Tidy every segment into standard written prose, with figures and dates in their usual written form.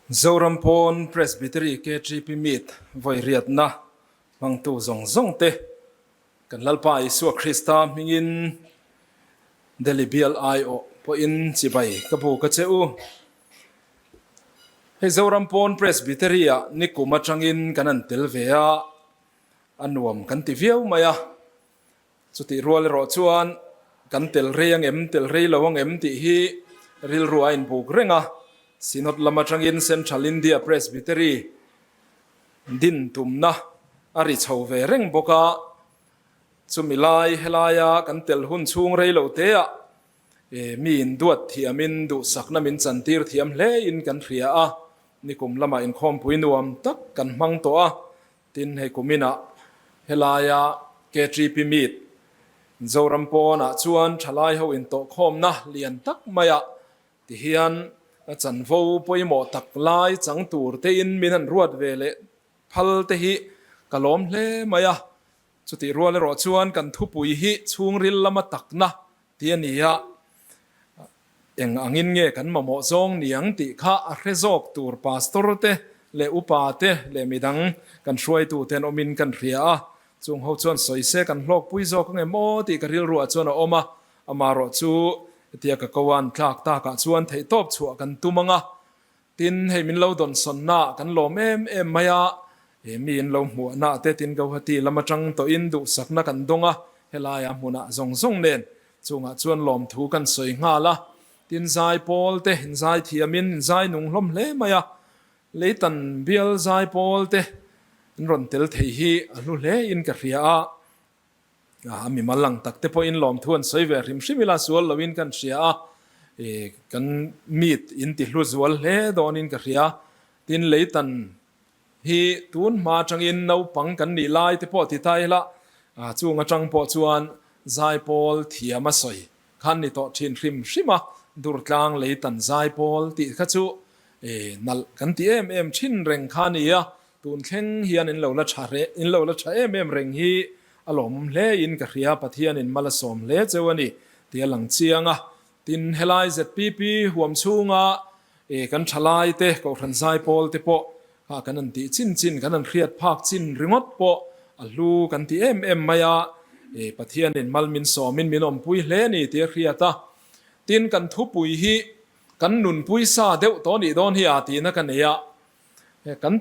Zoram pawn Presbytery KTP Meet vawi riatna hmangtu zawng zawng te kan Lalpa Isua Krista hmingin Delhi bial aiawh pawhin chibai ka bu ka che u. Hei Zoram pawn Presbytery ah nikum atangin kan an tel ve a, a nuam kan ti viau mai a. Chutih rual erawh chuan kan tel rei ang em, tel rei lo ang em tih hi rilru a inbuk reng a. Synod lam atangin Central India Presbytery din tumna a ri chho ve reng bawk a. Chumi lai helaia kan tel hun chhung rei lo teah mi induat thiamin duhsakna min chantir thiam hlein kan hria a. Nikum lamah inkhawmpui nuam tak kan hmang tawh a. Tin, hei kuminah helaia KTP Meet Zoram pawnah chuan thalai ho intawhkhawmna lian tak maiah tihian a chanvo pawimawh tak lai chang tur tein min han ruat ve leh phal te hi ka lawm hle mai a. Chutih rual erawh chuan kan thupui hi chhungril lama takna Ti a ni a, eng angin nge kan mamawh zawng niang tih kha a hre zawk tur pastor te leh upa te leh midang kan hruaitu ten awmin kan hria a, chung ho chuan sawi se kan hlawkpui zawk ange maw tih ka rilruah chuan a awm a, amarawh chu hetia ka ko an tlak takah chuan theihtawp chhuah kan tum ang a, Tin, hei min lo dawnsawnna kan lawm em em mai a, he mi in lo hmuahna te tin Guwahati lam atang tawhin duhsakna kan dawng a, helaia hmunah zawng zawng nen chungah chuan lawmthu kan sawi nghal a. Tin, zai pawl te in zai thiamin in zai nung hlawm hle mai a, leitan bial zai pawl te in rawn tel thei hi a hlu hle in ka hria a. A mimal lang tak te pawhin lawmthu an sawi ve hrim hrim ila sual loin kan hria a, kan meet in ti hlu zual hle dawnin ka hria. Tin, leitan hi tun hma atangin naupang kan nih lai te pawh ti ta ila, chung atang pawh chuan zaipawl thiam a sawi khan ni tawh thin hrim hrim a, Durtlang leitan zaipawl tih kha chu nalh kan ti em em thin reng kha a ni a, Tun thleng hian in lo la tha reh, in lo la tha em em reng hi a lawmawm hle in ka hria, Pathian in mal a sawm hle cheu a ni tih a lang chiang a. Tin, helai ZPP huam chhunga e kan thalai te, Kohhran Zaipawl te pawh kha kan han tih chin chin, kan han hriat phak chin ringawt pawh a hlu kan ti em em mai a, e Pathian in mal min sawmin min awmpui hle a ni tih a hriat a. Tin, kan thupui hi kan nunpui sa deuh tawh nih dawn hi a tihna ka nei a. Kan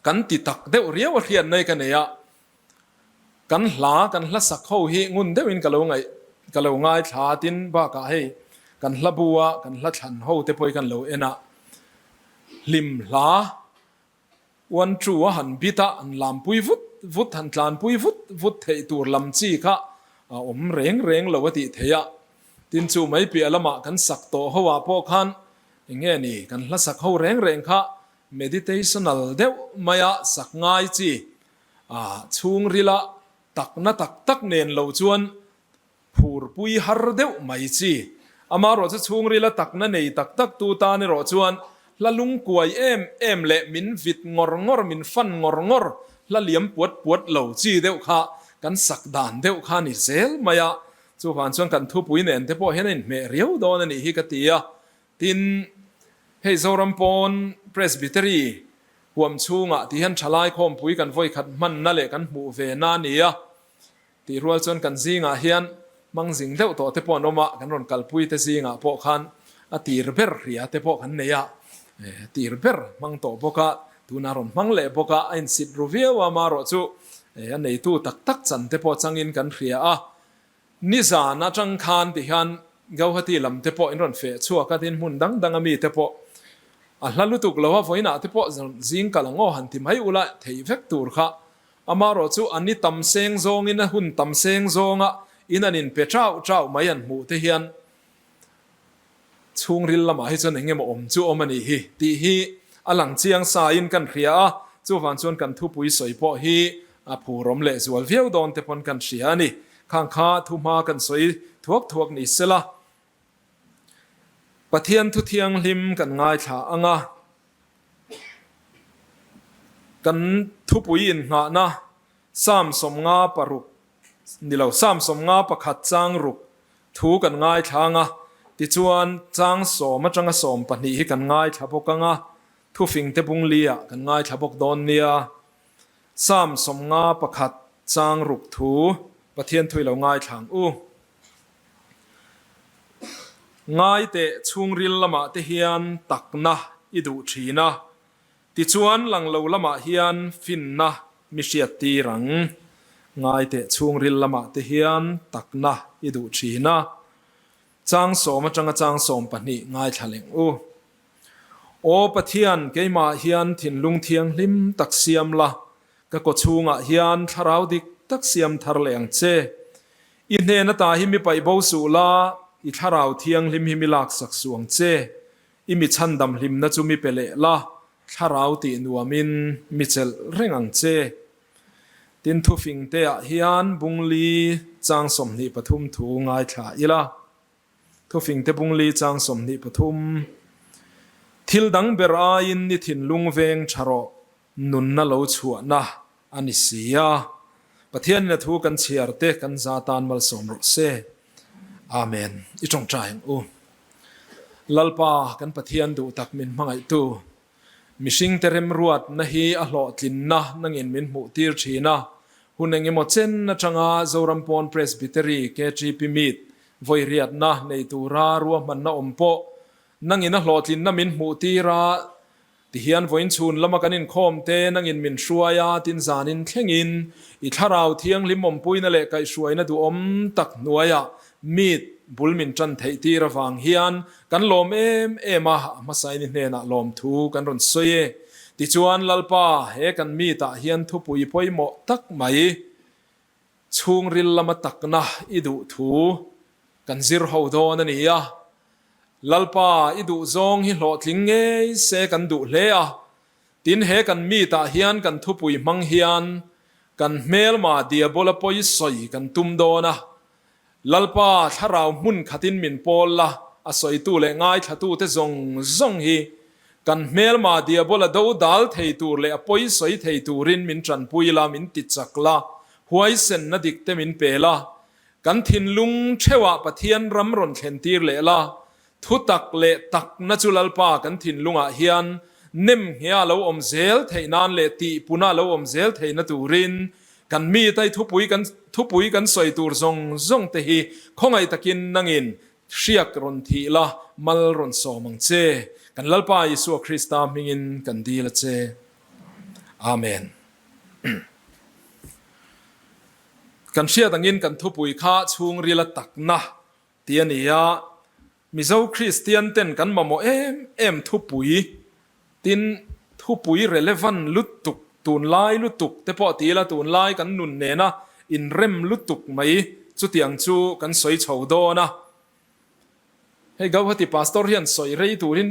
kan ti tak deuh riau a hriat mai ka nei a, kan hla kan hla sak ho hi ngun deuhin ka lo ngaih ka lo ngaithla a, tin bakah hei kan hla bu a kan hla thlan ho te pawh hi kan lo en a, hlim hla uan chu a han bit a, an lampui vut vut han tlanpui vut vut theih tur lam chi kha a awm reng reng lo a tih theih a, tin chu mai piah lamah kan sak tawh ho ah pawh khan Eng nge ni kan hla sak ho reng reng kha meditational deuh maia sak ngai chi a chhungrila takna tak tak nen lo chuan phurpui har deuh mai chi. Amaherawh chu chhungrila takna nei tak tak tu tan erawh chuan hla lungkuai em em leh min vit ngawr ngawr min fan ngawr ngawr hla liam puat puat lo chi deuh kha kan sak dan deuh kha ni zel mai a. Chuvang chuan kan thupui nen te pawh hian a inhmeh riau dawn a nih hi ka ti a. Tin, hei Zoram pawn Presbytery huam chhungah ti hian thalai khawmpui kan vawikhat hmanna leh kan hmuh ve na a ni a, tih rual chuan kan zingah hian hmang zing deuh tawh te pawh an awm a, kan rawn kalpui te zingah pawh khan a tir ber hria te pawh kan nei a, tir ber hmang tawh bawk a, tunah rawn hmang leh bawk a, a insit ru viau a, amaherawh chu a neitu tak tak chan te pawh changin kan hria a. Nizan atang khan ti hian Gauhati lam te pawh in rawn feh chhuak a, tin hmun dang dang a mi te pawh a hla lutuk lo a, vawiinah te pawh zing kal ang aw han ti mai ula thei vek tur kha. Amaherawh chu a ni tam seng zawngin a hun tam seng zawnga in an inpe chau chau mai an hmuh te hian Chhungril lamah hi chuan eng emaw awm chu awm a nih hi tih hi a lang chiang sa in kan hria a, chuvang chuan kan thupui sawi pawh hi a phurawm leh zual viau dawn te pawn kan hria a ni. Khang kha thu hma kan sawi thuak thuak ni sela, Pathian thu thianghlim kan ngaithla ang a, kan thupui innghahna Psalm 56 ni lo, Psalm 51 chang ruk thu kan ngaithlang a. Tichuan, chang sawm atanga 12 hi kan ngaithla bawk ang a, thufingte bung li-ah kan ngaithla bawk dawn nia. Psalm 51 chang ruk thu Pathian thu i lo ngaithla ang u. Ngai teh chhungril lamah te hian takna i duh thin a, tichuan lang lo lamah hian finna mi hriat tir ang. Ngai teh chhungril lamah te hian takna i duh thin a, chang sawm atanga chang 12 ngaithla leng u. Aw Pathian, keimah hian thinlung thianghlim tak siam la, ka kawchhungah hian thlarau dik tak siam thar leh ang che. I hnen ata hi mi paih bo suh la, i thlarau thianghlim hi mi laksak suh ang che. I mi chhandam hlimna chu mi pe leh la, thlarau tih nuamin mi chelh reng ang che. Tin, thufingteah hian bungli chang 23 thu ngaithla ila. Thufingte bungli chang 23. Thil dang ber aiin i thinlung veng tha rawh, nunna lo chhuahna a ni si a. Pathianin a thu kan chhiar te kan za tan malsawm rawh se. Amen. I tawngtai ang u. Lalpa kan Pathian duh tak min hmangaihtu, mihringte remruatna hi a hlawhtlinna nangin min hmuh tir thin a. Hun engemaw chen atanga Zoram Pawn Presbytery KTP Meet vawi riatna nei tura ruahmanna awm pawh nangin a hlawhtlinna min hmuh tir a. Tihian vawiin chhun lama kan inkhawm te nangin min hruai a, tin zanin thlengin i thlarau thianghlim awmpuina leh kaihhruaina duhawm tak hnuaiah meet bul min tan theih tir avang hian kan lawm em em a, a hmasain i hnenah lawmthu kan rawn sawi e. Tichuan Lalpa, he kan meet ah hian thupui pawimawh tak mai chhungril lama takna i duh thu kan zir ho dawn a ni a. Lalpa, i duh zawng hi hlawhtling ngei se kan duh hle a. Tin, he kan meet ah hian kan thupui hmang hian kan hmelma diabola pawi sawi kan tum dawn a. Lalpa, thlarau hmun khatin min pawl la, a sawitu leh ngaithlatute zawng zawng hi kan hmelma diabola do dal thei tur leh a pawi sawi thei turin min tanpui la, min ti chak la, huaisenna dik te min pe la. Kan thinlung theuhah Pathian ram rawn thlen tir leh la, thutak leh takna chu Lalpa kan thinlungah hian nem nghia lo awm zel theih nan leh tihpuna lo awm zel theihna turin kan mi tai thupui kan thupui kan sawi tur zawng zawng te hi khawngaih takin nangin hriak rawn thih la, mal rawn sawm ang che. Kan Lalpa Isua Krista hmingin kan dil a che. Amen. Kan hriat angin kan thupui kha chhungrila takna tih a ni a, Mizo Kristian ten kan mamawh em em thupui, tin thupui relevant lutuk, tunlai lutuk te pawh ti ila tunlai kan nun nena inrem lutuk mai chutiang chu kan sawi chho dawn a. Hei Gauhati Pastor hian sawi rei turin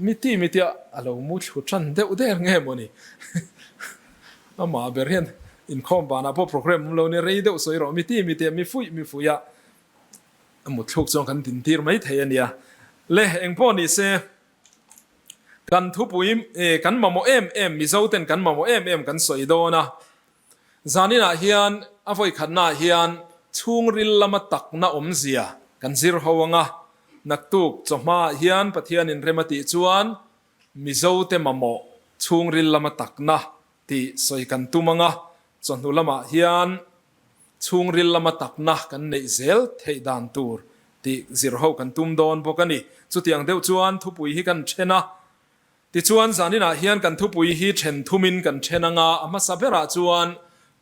miti mitia a lo mu thlu tan deuh der nge mawni? Amah ber hian inkhawm banah pawh program awm lo nia rei deuh sawi rawh miti mitia mi fuih mi fuih a a mut thluk chuan kan din tir mai thei a nia. Le engpawh ni se kan thupui kan mamawh em em Mizo ten kan mamawh em em kan sawi dawn a. Zaninah hian a vawikhatnaah hian chhungril lama takna awmzia kan zir ho ang a, naktuk chawhmaah hian Pathianin rem a tih chuan Mizote mamawh chhungril lama takna tih sawi kan tum ang a, chawhnu lamah hian chhungril lama takna kan neih zel theih dan tur tih zir ho kan tum dawn bawk a ni. Chutiang deuh chuan thupui hi kan then a. Tichuan, zaninah hian kan thupui hi then thumin kan then ang a, a hmasa berah chuan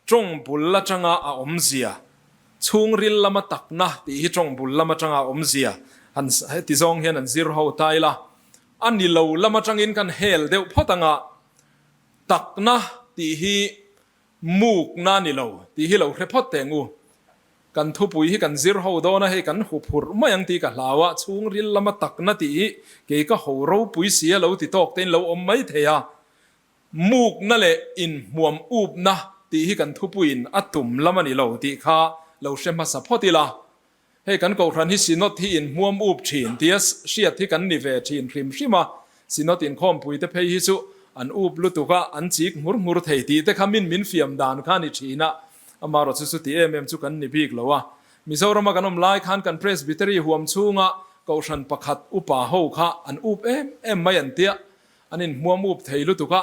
tawng bul atanga a awmzia, chhungril lama takna tih hi tawng bul lam atanga a awmzia han heti zawng hian an zir ho ta ila, a ni lo lam atangin kan hel deuh phawt ang a, takna tih hi mukna a ni lo tih hi lo hre phawt teh ang u. Kan thupui hi kan zir ho dawn a, hei kan huphurh mai ang tih ka hlau a, chhungril lama takna tih hi kei ka ho ropui si a lo ti tawk tein lo awm mai thei a, mukna leh inhmuam upna tih hi kan thupuiin a tum lam a ni lo tih kha lo hre hmasa phawt ila. Hei kan kohhran hi Synod hi inhmuam up thin tia hriat hi kan ni ve thin hrim hrim a, Synod inkhawmpui te phei hi chu an up lutuk a, an chik hmur hmur thei tih te kha min min fiam dan kha a ni thin a, Amaherawhchu chuti em em chu kan ni bik lo a. Mizorama kan awm lai khan kan Presbytery huam chhunga Kohhran pakhat upa ho kha an up em em mai an tia, an inhmuam up thei lutuk a,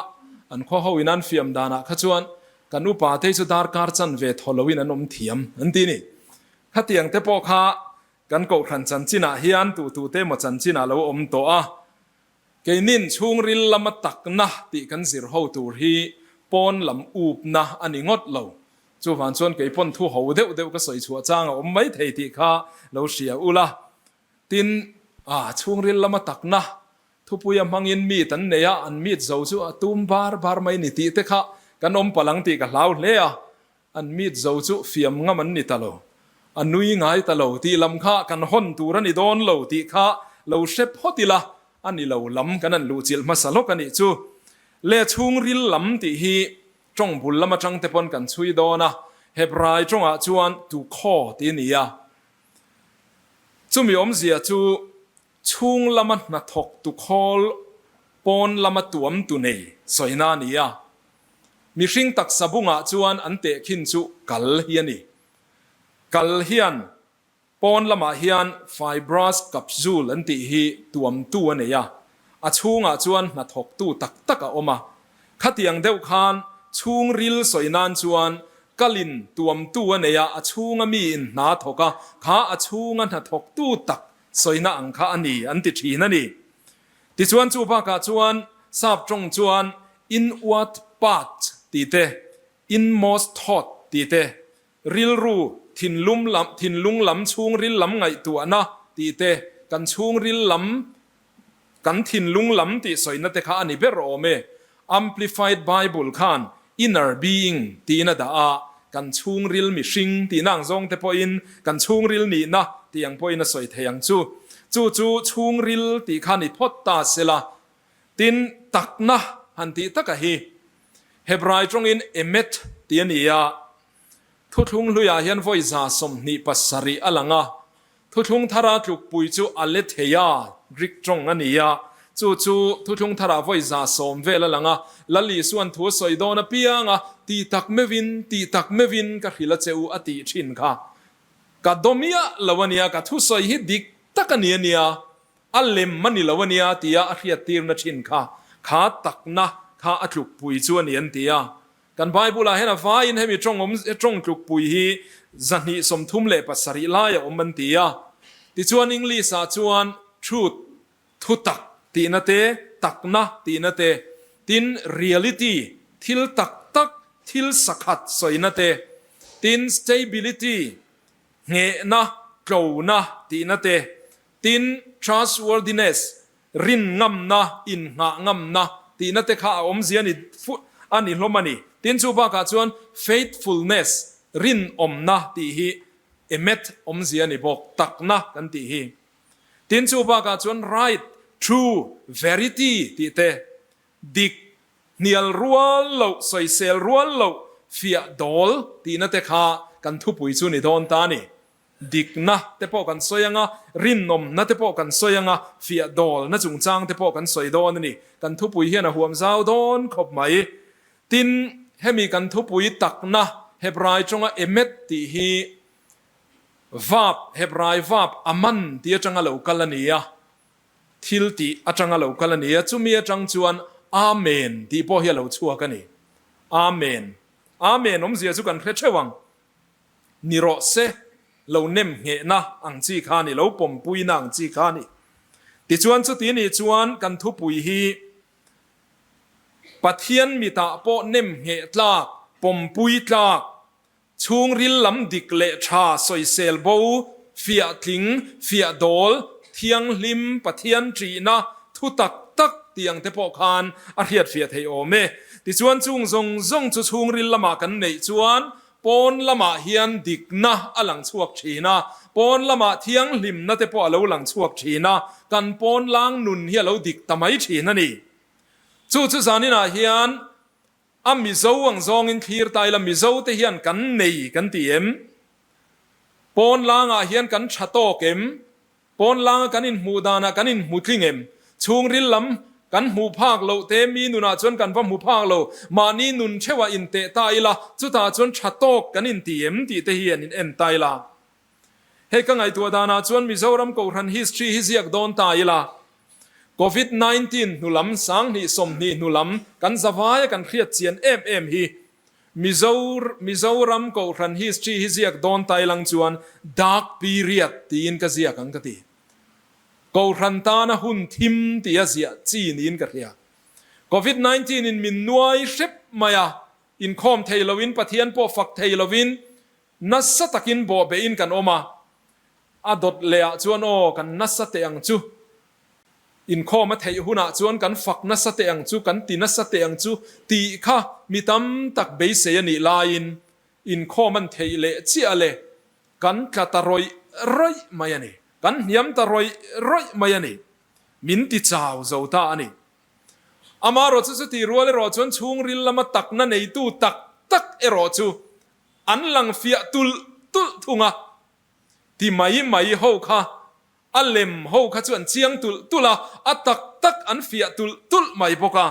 an khaw ho in an fiam danah kha chuan kan upa te hi chu darkar chan ve thaw loin an awm thiam an ti ni. Khatiang te pawh kha kan Kohhran chanchinah hian tuhtute emaw chanchin a lo awm tawh a, Keinin chhungril lama takna tih kan zir ho tur hi pawn lam upna a ni ngawt lo. Chuvang chuan kei pawn thu ho deuh deuh ka sawi chhuah chang a awm mai thei tih kha lo hria ula. Tin, ah, chhungril lama takna thupuia hmangin meet an nei a, an meet zo chu a tum bar bar mai ni tih te kha kan awm palh ang tih ka hlau hle a. An meet zo chu fiam ngam an ni ta lo, a nui ngai ta lo tih lam kha kan hawn tur a ni dawn lo tih kha lo hre phawt ila, a ni lo lam kan an luhchilh hmasa lawk a nih chu. Le chhungril lam tih hi tawng bul lam atang te pawn kan chhui dawn a, Hebrai tawngah chuan tu khaw tih a ni a. Chumi awmzia chu chhung lama hnathawk tu khawl pawn lama tuam tu nei sawina a ni a. Mihring taksa bungah chuan an tehkhin chu kal hi a ni. Kal hian pawn lamah hian fibrous capsule an tih hi tuamtu a nei a, a chhungah chuan hnathawktu tak tak a awm a. Khatiang deuh khan chhungril sawi nan chuan kalin tuamtu a nei a, a chhunga miin hna thawk a, kha a chhunga hnathawktu tak sawina ang kha a ni an ti thin a ni. Tichuan chu bakah chuan sap tawng chuan inward part tih te, inmost thought tih te, rilru, thinlum lam, thinlung lam chhungril lam ngaihtuahna tih te, kan chhungril lam, kan thinlung lam tih sawina te kha a ni ber awm e. Amplified Bible khan inner being tiin a dah a, kan chhungril mihring tihna ang zawng te pawhin kan chhungril nihna tih ang pawhin a sawi thei ang chu. Chu chu chhungril tih kha ni phawt ta sela, tin takna han tih taka hi Hebrai tawngin emet tih a ni a, Thuthlung hluiah hian vawi 27 a lang a, Thuthlung thara tlukpui chu aletheia, Greek tawng a ni a, chu chu Thuthlung tharah vawi 100 vel a lang a, Lal Isuan thu a sawi dawn apiang a, Ti tak meuhin, ti tak meuhin ka hrilh a che u a tih thin kha. Ka daw miah lo a nia, ka thusawi hi dik tak a ni a nia, a lem a ni lo a nia tia a hriattirna thin kha, kha takna kha a tlukpui chu a ni an ti a. Kan Bible-ah hian a vaiin hemi tawng awm tawng tlukpui hi 237 lai a awm an ti a. Tichuan English-ah chuan truth, thutak tihna te, takna tihna te, tin reality, thil tak tak, thil sakhat sawina te, tin stability, nghehna, tlona tihna te, tin trustworthiness, Rin ngamna, innghah ngamna tihna te kha a awmzia ni a ni hlawm a ni. Tin chu bakah chuan faithfulness, rinawmna tih hi emet awmzia ni bawk, takna kan tih hi. Tin chu bakah chuan right, true, verity tih te, dik, hnial rual loh, sawisel rual loh, fiah dawl tihna te kha kan thupui chu ni dawn ta a ni. Dikna te pawh kan sawi ang a, rinawmna te pawh kan sawi ang a, fiah dawlna chungchang te pawh kan sawi dawn a ni. Kan thupui hian a huam zau dawn khawp mai. Tin, hemi kan thupui takna Hebrai tawnga emet tih hi verb, Hebrai verb aman tih atanga lo kal a ni a, thil tih atanga lo kal a ni a, chumi atang chuan Amen tih pawh hi a lo chhuak a ni. Amen. Amen awmzia chu kan hre theuh ang. Ni rawh se, lo nem nghehna ang chi kha a ni, lo pawmpuina ang chi kha a ni. Tichuan chuti nih chuan kan thupui hi Pathian mitah pawh nem ngheh tlak, pawmpui tlak, chhungril lam dik leh tha sawisel bo, fiah tling, fiah dawl, thianghlim, Pathian ṭihna, thu tak tak tih ang te pawh khan a hriatfiah theih awm e. Tichuan chung zawng zawng chu chhungril lamah kan neih chuan Pawn lamah hian dikna a lang chhuak thin a, pawn lamah thianghlimna te pawh a lo lang chhuak thin a, kan pawn lang nun hi a lo dik ta mai thin a ni. Chu chu zaninah hian a Mizo ang zawngin thlir ta ila Mizo te hian kan nei kan ti em? Pawn langah hian kan tha tawk em? Pawn langa kan inhmuh danah kan inhmu tling em? Chhungril lam kan hmuh phak loh te mi nunah chuan kan va hmu phak lo. Mahni nun theuhah inteh ta ila, chutah chuan tha tawk kan inti em tih te hi an in en ta ila. Hei ka ngaihtuah danah chuan Mizoram Kohhran history hi ziak dawn ta ila, Covid 19 hnulam 2020 hnulam kan zavaia kan hriat chian em em hi Mizo Mizoram Kohhran history hi ziak dawn ta ilang chuan dark period tiin ka ziak ang ka ti. Kohhran tana hun thim tia ziah chi niin ka hria. Covid 19 in min nuai hrep mai a, inkhawm thei loin Pathian pawh fak thei loin Nasa takin bawhbehin kan awm a, a dawt lehah chuan aw kan nasa teh ang chu, inkhawm a theih hunah chuan kan fak nasa teh ang chu, kan ti nasa teh ang chu tih kha mi tam tak beisei a nih laiin inkhawm an theih leh chiah le, kan tla ta rawih rawih mai a ni, kan hniam ta rawih rawih mai a ni, min ti chau zo ta a ni. Amaherawhchu chuti rual erawh chuan chhungril lama takna neitu tak tak erawh chu An lang fiah tulh tulh thung a, ti mai mai ho kha, a lem ho kha chu an chiang tulh tulh a, a tak tak an fiah tulh tulh mai bawk a.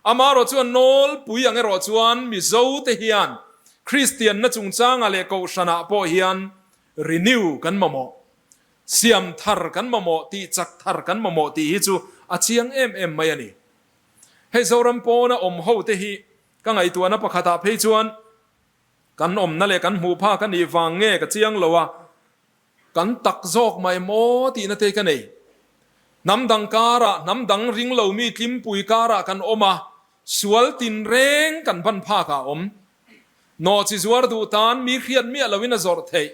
Amaherawh chuan nawlpui ang erawh chuan Mizo te hian Kristianna chungchangah leh Kohhranah pawh hian renew kan mamawh, siam thar kan mamawh, tih chak thar kan mamawh tih hi chu a chiang em em mai a ni. Hei Zoram pawna awm ho te hi Ka ngaihtuahna pakhatah phei chuan kan awmna leh kan hmuh phak a nih vang nge ka chiang lo a, kan tak zawk mai maw tihna te ka nei. Hnam dang karah, hnam dang ring lo mi tlimpui karah kan awm a, sual tinreng kan ban phakah a awm. Nawhchi zuar duh tan mi hriat miah loin a zawrh theih.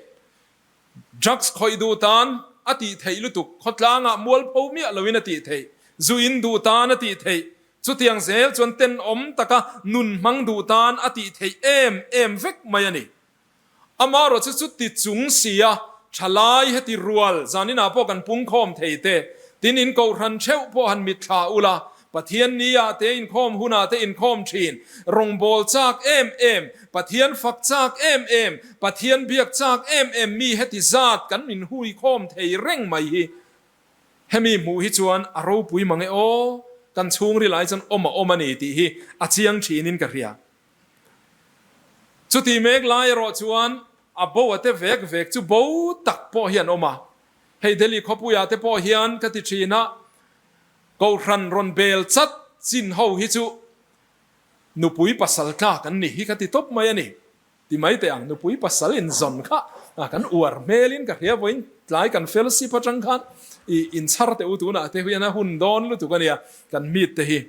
Drugs khawih duh tan a tih theih lutuk, khawtlangah mualpho miah loin a tih theih, zu in duh tan a tih theih, chutiang zel chuan tenawm taka nun hmang duh tan a tih theih em em vek mai a ni. Amaherawh chu chuti chung sia thalai heti rual zaninah pawh kan pungkhawm thei te, tin in kohhran theuh pawh han mitthla ula, Pathian ni ah te inkhawm hun ah te inkhawm thin, rawngbâwl châk em em, Pathian fak châk em em, Pathian biak châk em em mi heti zât kan min hui khawm thei reng mai hi hemi hmuh hi chuan a ropui mang e aw, kan chhungril ai chuan awm a awm a ni tih hi a chiang thinin ka hria. Chuti mek lai erawh chuan a bo a te vek vek chu bo tak pawh hi an awm a, hei Delhi khawpuiah te pawh hian ka ti thin a, Kohhran rawn bel chat chin ho hi chu nupui pasal tlak an ni hi ka ti tawp mai a ni. Ti mai teh ang, nupui pasal inzawn kha kan uar hmelin ka hria vawiin tlai kan fellowship atang khan i inchhar teh u tunah te hian a hun dawn lutuk a nia kan meet te hi.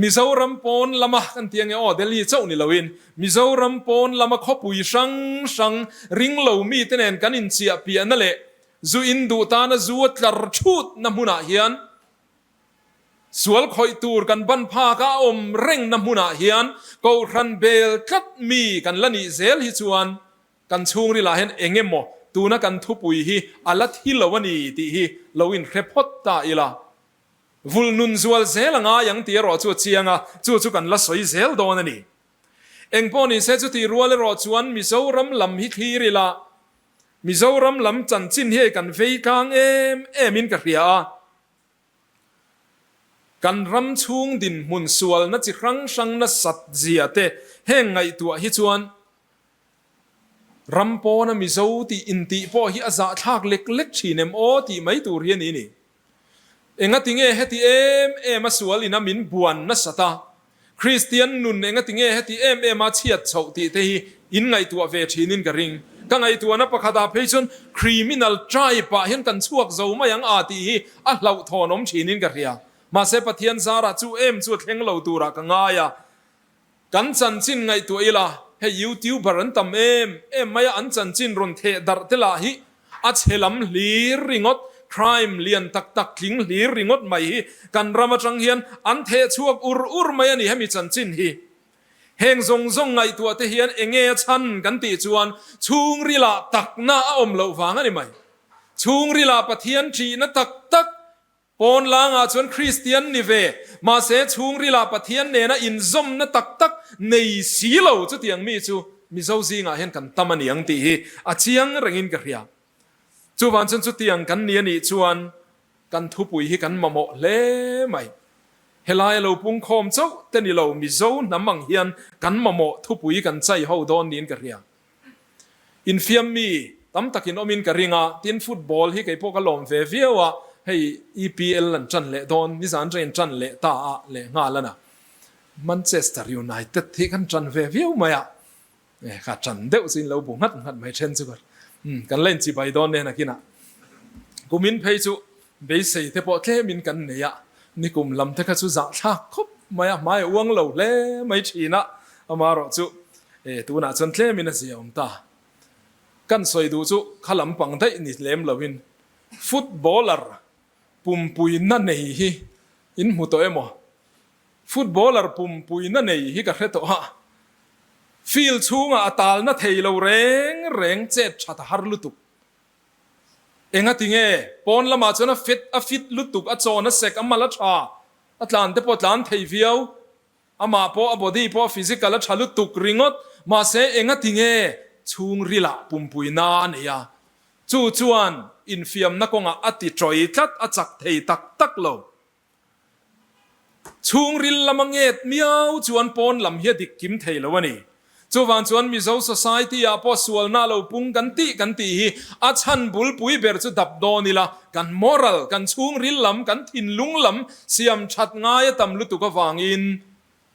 Mizoram pawn lama kan ti ange aw Delhi chauh ni loin Mizoram pawn lama khawpui hrang hrang ringlo mite nen kan inchiah piahna leh Zu in duh tana zu a tlar thut na hmunah hian, sual khawih tur kan ban phak a awm reng na hmunah hian Kohhran bel tlat mi kan la nih zel hi chuan kan chhungrilah hian eng emaw tuna kan thupui hi a la thi lo a ni tih hi lo inhre phawt ta ila. Vulh nun zual zel a ngai ang tih erawh chu a chiang a, chu chu kan la sawi zel dawn a ni. Engpawh nise chutih rual erawh chuan Mizoram lam hi thlir ila, Mizoram lam chanchin hi kan vei tlang em em in ka hria a, kan ram chhung dinhmun sualna chi hrang hrang nasat zia te heng ngaihtuah hi chuan ram pawna Mizo tih intih pawh hi a zahthlak lek lek thin em aw tih mai tur hi a ni ni. Engati nge heti em em a sual ina min buan nasat a? Kristian nun engati nge heti em em a chhiat chhoh tih te hi in ngaihtuah ve thinin ka ring. Ka ngaihtuahna pakhatah phei chuan criminal tribe ah hian kan chhuak zo mai ang a tih hi a hlauhthawn awm thinin ka hria. Mahse Pathian zarah chu em chu a thleng lo turah ka ngai a. Kan chanchin ngaihtuah ila, hei YouTuber an tam em em mai a, an chanchin rawn theh darh te lah hi a chhe lam hlir ringawt, crime lian tak tak tling hlir ringawt mai hi kan ram atang hian an theh chhuak ur ur mai a ni hemi chanchin hi. Heng zawng zawng ngaihtuah te hian enge a chhan kan tih chuan chhungrilah takna a awm loh vang a ni mai. Chhungrilah Pathian ṭihna tak tak Pawn langah chuan Kristian ni ve, mahse chhungrilah Pathian nena inzawmna tak tak nei si lo chutiang mi chu Mizo zingah hian kan tam a ni ang tih hi a chiang rengin ka hria. Chuvang chuan chutiang kan ni a nih chuan kan thupui hi kan mamawh hle mai. Helai a lo pungkhawm chauh te ni lo Mizo hnam ang hian kan mamawh thupui kan chai ho dawn niin ka hria. Infiam mi. Tam takin awmin ka ring a, tin football hi kei pawh ka lawm ve viau a, hei EPL an ṭan leh dawn, nizan ṭangin ṭan leh ta a leh nghal a na. Manchester United hi kan ṭan ve viau mai a, ka ṭan deuh chu in lo bu nghat nghat mai ṭhen chu ka kan la inchibai dawn nen akinah. Kumin phei chu beisei te pawh tlemin kan nei a, nikum lam te kha chu zahthlak khawp mai a, hmai a uang lo hle mai ṭhin a, amaherawh chu tunah chuan tlemin a zia awm ta. Kan sawi duh chu kha lampang daih ni lem loin footballer pumpui na nei hi in hmu tawh emaw? Footballer pumpui na nei hi ka hre tawh a, field chhungah a talna thei lo reng reng chet that a har lutuk. Engati nge pawn lamah chuan a fit a fit lutuk, a chawn a sek, a mal a tha, a tlan te pawh a tlan thei viau. Amah pawh a body pawh a physical a tha lutuk ringawt, mahse engati nge chhungrilah pumpuina a nei a, chu chuan infiamna kawngah a ti tawih tlat, a chak thei tak tak lo. Chhungril lama nget miau chuan pawn lam hi a dik kim thei lo a ni. Chuvang chuan Mizo society ah pawh sualna lo pung kan tih kan tih hi a chhan bulpui ber chu dap dawn ila, kan moral, kan chhungril lam, kan thinlung lam siam that ngai a tam lutuk avangin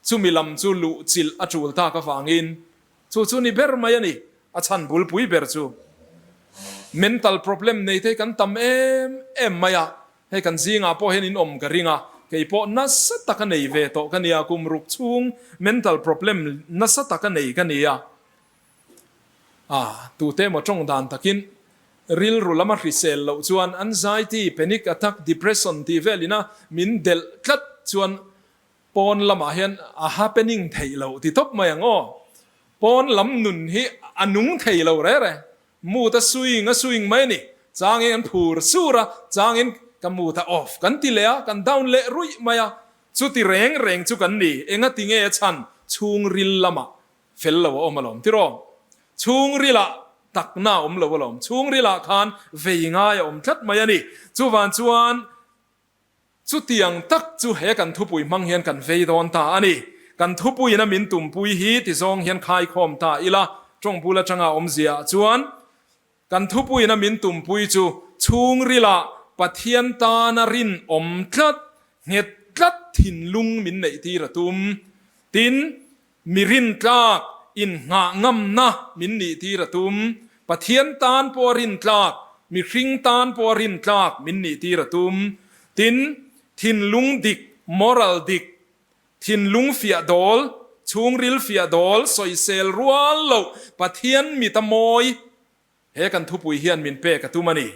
chumi lam chu luh chilh a tul tak avangin chu chu ni ber mai a ni a chhan bulpui ber chu. Mental problem nei te hi kan tam em em mai a. Hei kan zingah pawh hian in awm ka ring a, kei pawh nasa taka nei ve tawh ka nia, kum ruk chhung mental problem nasa taka nei ka nia. Ah, tute emaw tawng dan takin rilru lama hrisel loh chuan anxiety, panic attack, depression tih velina min delh tlat chuan Pawn lamah hian a happening theih loh ti tawp mai ang aw. Pawn lam nun hi a nung thei lo re re. Mood a swing a swing mai a ni. Changin kan phur sur a, changin ka mood a off kan ti leh a, kan down leh ruih mai a. Chuti reng reng chu kan ni. Engati nge a chhan chhungril lamah fel lo a awm alawm tiraw? Chhungrilah takna a awm lo alawm. Chhungrilah khan vei ngai a awm tlat mai a ni. Chuvang chuan Chutiang tak chu he kan thupui hmang hian kan vei dawn ta a ni. Kan thupuiin a min tumpui hi ti zawng hian khaikhawm ta ila, tawng bul atanga awmzia ah chuan kan thupuiin a min tumpui chu chhungrilah Pathian tana rinawm tlat, nghet tlat thinlung min neih tir a tum. Tin, Mi rintlak innghah ngamna min nih tir a tum. Pathian tan pawh a rintlak, mihring tan pawh a rintlak min nih tir a tum. Tin, thinlung dik, moral dik, thinlung fiah dawl, chhungril fiah dawl, sawisel rual loh Pathian mit a mawi. He kan thupui hian min pek a tum a ni.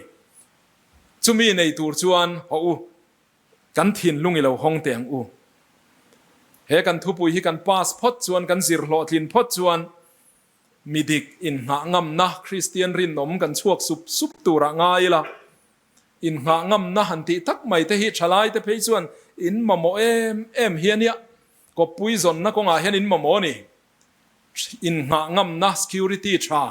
Chumi nei tur chuan haw u, kan thinlung i lo hawng teh ang u. He kan thupui hi kan pass phawt chuan, kan zir hlawhtlin phawt chuan mi dik innghah ngamna Kristian rinawm kan chhuak sup sup turah ngai ila. Innghah ngamna han tih tak mai te hi thalai te phei chuan in mamawh em em hi a nia. Kawppui zawnna kawngah hian in mamawh a ni. Innghah ngamna security tha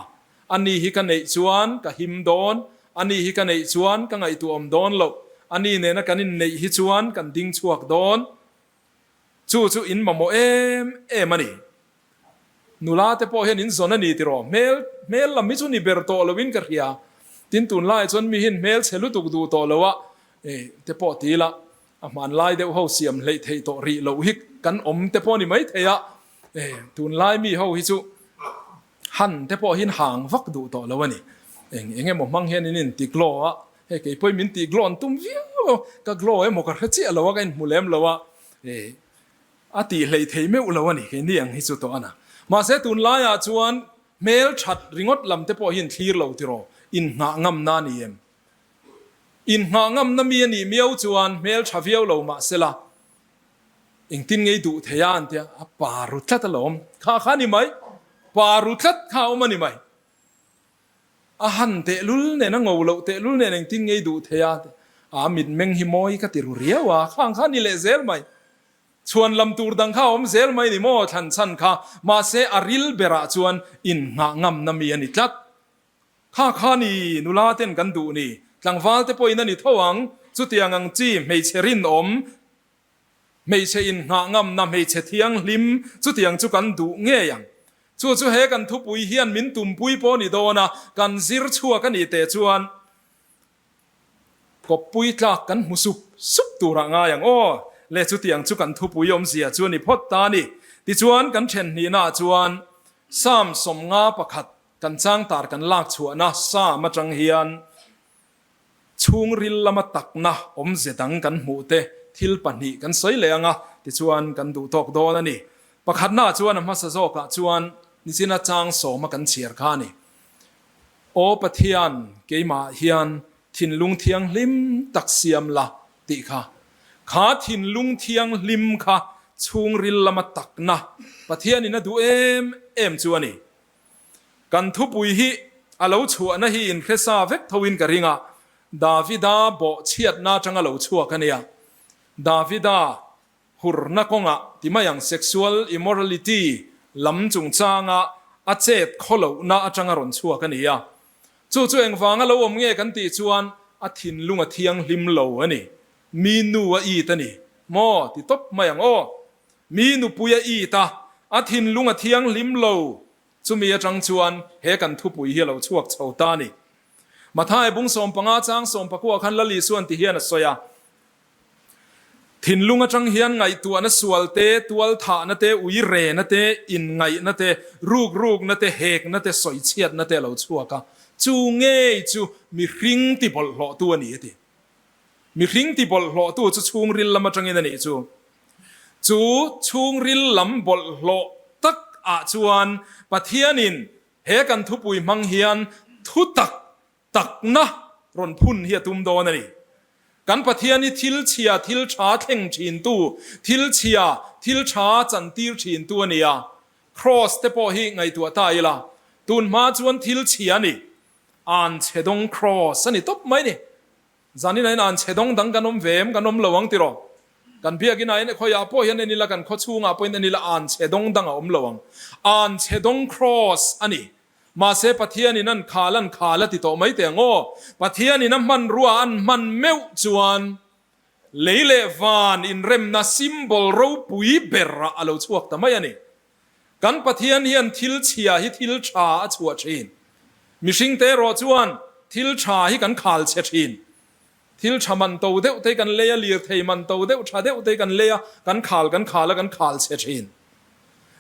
a ni hi ka neih chuan ka him dawn, a ni hi ka neih chuan ka ngaihtuahawm dawn loh, a ni nena kan inneih hi chuan kan ding chhuak dawn. Chu chu in mamawh em em a ni. Nula te pawh hian in zawn a ni tiraw? Hmel hmel lam hi chu ni ber tawh loin ka hria. Tin tunlaiah chuan mi hian hmel chhe lutuk duh tawh lo a, te pawh ti ila A hmanlai deuh ho siam hleih theih tawh rih loh hi kan awm te pawh a ni maithei a, tunlai mi ho hi chu han te pawh hian hang vak duh tawh lo a ni. Eng eng emaw hmang hian in inti glow a, hei kei pawhin min tih glow an tum viau a, ka glow emaw ka hre chiah lo a, ka inhmu lem lo a, a tih hleih theih meuh lo a ni kei ni ang hi chu tawh a na. Mahse tunlaiah chuan hmel that ringawt lam te pawh hi in thlir lo tiraw, inngah ngamna a ni em? Inngah ngamna mi a nih miau chuan hmel tha viau lo mah sela, engtin ngei duh thei a an tia, a pa ru tlat alawm, kha kha a ni mai, pa ru tlat kha a awm a ni mai. A han tehlul nen, a ngo loh tehlul nen engtin ngei duh thei a, a mitmeng hi mawi ka ti ru riau a, khang kha a ni leh zel mai. Chhuan lam tur dang kha a awm zel mai ni maw thlan chhan kha, mahse a ril berah chuan innghah ngamna mi a ni tlat. Kha kha ni, nula ten kan duh ni, tlangval te pawhin a ni tho ang, chutiang ang chi hmeichhe rinawm, hmeichhe innghah ngamna, hmeichhe thianghlim, chutiang chu kan duh ngei ang. Chu chu he kan thupui hian min tumpui pawh ni dawn a, kan zir chhuak a nih teh chuan kawppui tlak kan hmu sup sup turah ngai ang aw. Le chutiang chu kan thupui awmzia chu a ni phawt ta a ni. Tichuan kan then hnihnaah chuan Psalm 51 kan changtar kan lak chhuahna Psalm atang hian Chhungril lama takna awmze dang kan hmuh te thil pahnih kan sawi leh ang a, tichuan kan duh tawk dawn a ni. Pakhatnaah chuan a hmasa zawkah chuan nichina chang sawma kan chhiar kha a ni. Aw Pathian, keimah hian thinlung thianghlim tak siam la tih kha. Kha thinlung thianghlim kha chhungril lama takna Pathianin a duh em em chu a ni. Kan thupui hi a lo chhuahna hi inhre sa vek thoin ka ring a, Davida bawhchhiatna atanga lo chhuak a nia. Davida hurna kawngah ti mai ang sexual immorality lam chungchanga a chet khawlohna atanga rawn chhuak a ni a. Chu chu engvanga lo awm nge kan tih chuan a thinlung a thianghlim lo a ni. Mi nu a it a ni maw ti tawp mai ang aw. Mi nupui a it a, a thinlung a thianghlim lo. Chumi atang chuan he kan thupui hi a lo chhuak chho ta a ni. Matthai bung 15 chang 19 khan Lal Isuan ti hian a sawi a, Thinlung atang hian ngaihtuahna sual te, tualthahna te, uirena te, inngaihna te, rukrukna te, hekna te, sawichhiatna te a lo chhuak a, chu ngei chu mihring tibawlhhlawhtu a ni a ti. Mihring tibawlhhlawhtu chu chhungril lam atangin a nih chu. Chu chhungril lam bawlhhlawh tak ah chuan Pathianin he kan thupui hmang hian thutak takna rawn phun hi a tum dawn a ni. Kan Pathian hi thil chhia thil tha thleng thintu, thil chhia thil tha chantir thintu a ni a. Kraws te pawh hi ngaihtuah ta ila, tun hma chuan thil chhia a ni. An chhe dawng kraws a ni tawp mai ni. Zanin ah hian an chhe dawng dang kan awm ve em? Kan awm lo ang tiraw? Kan biakin ah hian khawiah pawh hian en ila, kan khaw chhungah pawhin en ila an chhe dawng dang a awm lo ang. An chhe dawng kraws a ni. Mahse Pathianin an khal an khal a ti tawh mai teh ang aw. Pathianin a hmanrua an hman meuh chuan lei leh van inremna symbol ropui ber ah a lo chhuak ta mai a ni. Kan Pathian hian thil chhia hi thil tha a chhuah thin. Mihringte erawh chuan thil tha hi kan khal chhe thin. Thil tha man to deuh te kan lei a, lirthei man to deuh tha deuh te kan lei a, kan khal kan khal a, kan khal chhe thin.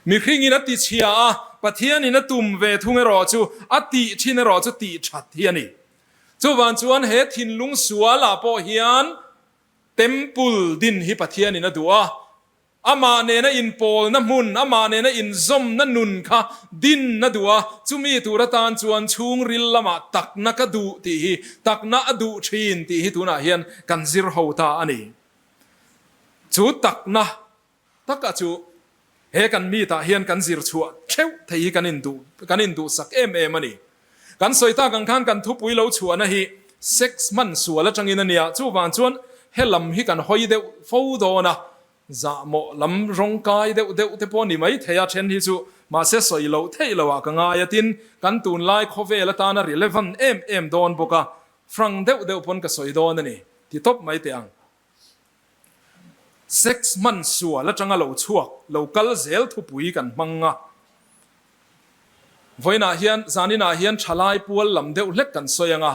Mihringin a ti chhia a, Pathianin a tum ve thung erawh chu a tih thin erawh chu tih that hi a ni. Chuvang chuan he thinlung sualah pawh hian Temple din hi Pathianin a duh a, Amah nena inpawlna hmun, amah nena inzawmna nun kha din a duh a, chumi tur atan chuan chhungril lamah takna ka duh tih hi, takna a duh thin tih hi tunah hian kan zir ho ta a ni. Chu takna taka chu he kan meet-ah hian kan zir chhuah theuh thei hi kan induh, kan induhsak em em a ni. Kan sawi tak ang khan kan thupui lo chhuahna hi sex hman sual atangin a nia, chuvang chuan he lam hi kan hawi deuh fo dawn a, Zahmawh lam rawng kai deuh deuh te pawh ni mai thei a, then hi chu mahse sawi loh theih loh ah ka ngai a, tin kan tunlai khawvel atana relevant em em dawn bawk a, frank deuh deuh pawn ka sawi dawn a ni, ti tawp mai teh ang. Sex hman sual atanga lo chhuak, lo kal zel thupui kan hmang a, vawiinah hian zaninah hian thalai pual lam deuh hlek kan sawi ang a,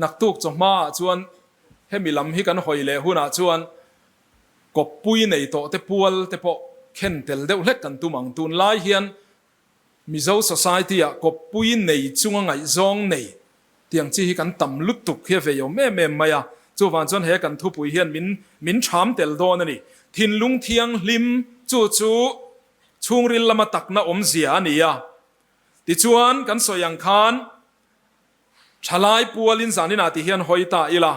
naktuk chawhma ah chuan hemi lam hi kan hawi leh hunah chuan Kawppui nei tawh te pual te pawh khen tel deuh hlek kan tum ang. Tunlai hian Mizo society ah kawppui nei chunga ngaihzawng nei tiang chi hi kan tam lutuk hi a vei awm em em mai a. Chuvang chuan he kan thupui hian min min ṭham tel dawn a ni. Thinlung thianghlim chu chu chhungril lama takna awmzia a ni a. Tichuan kan sawi ang khan Thalai pualin zaninah ti hian hawi ta ila,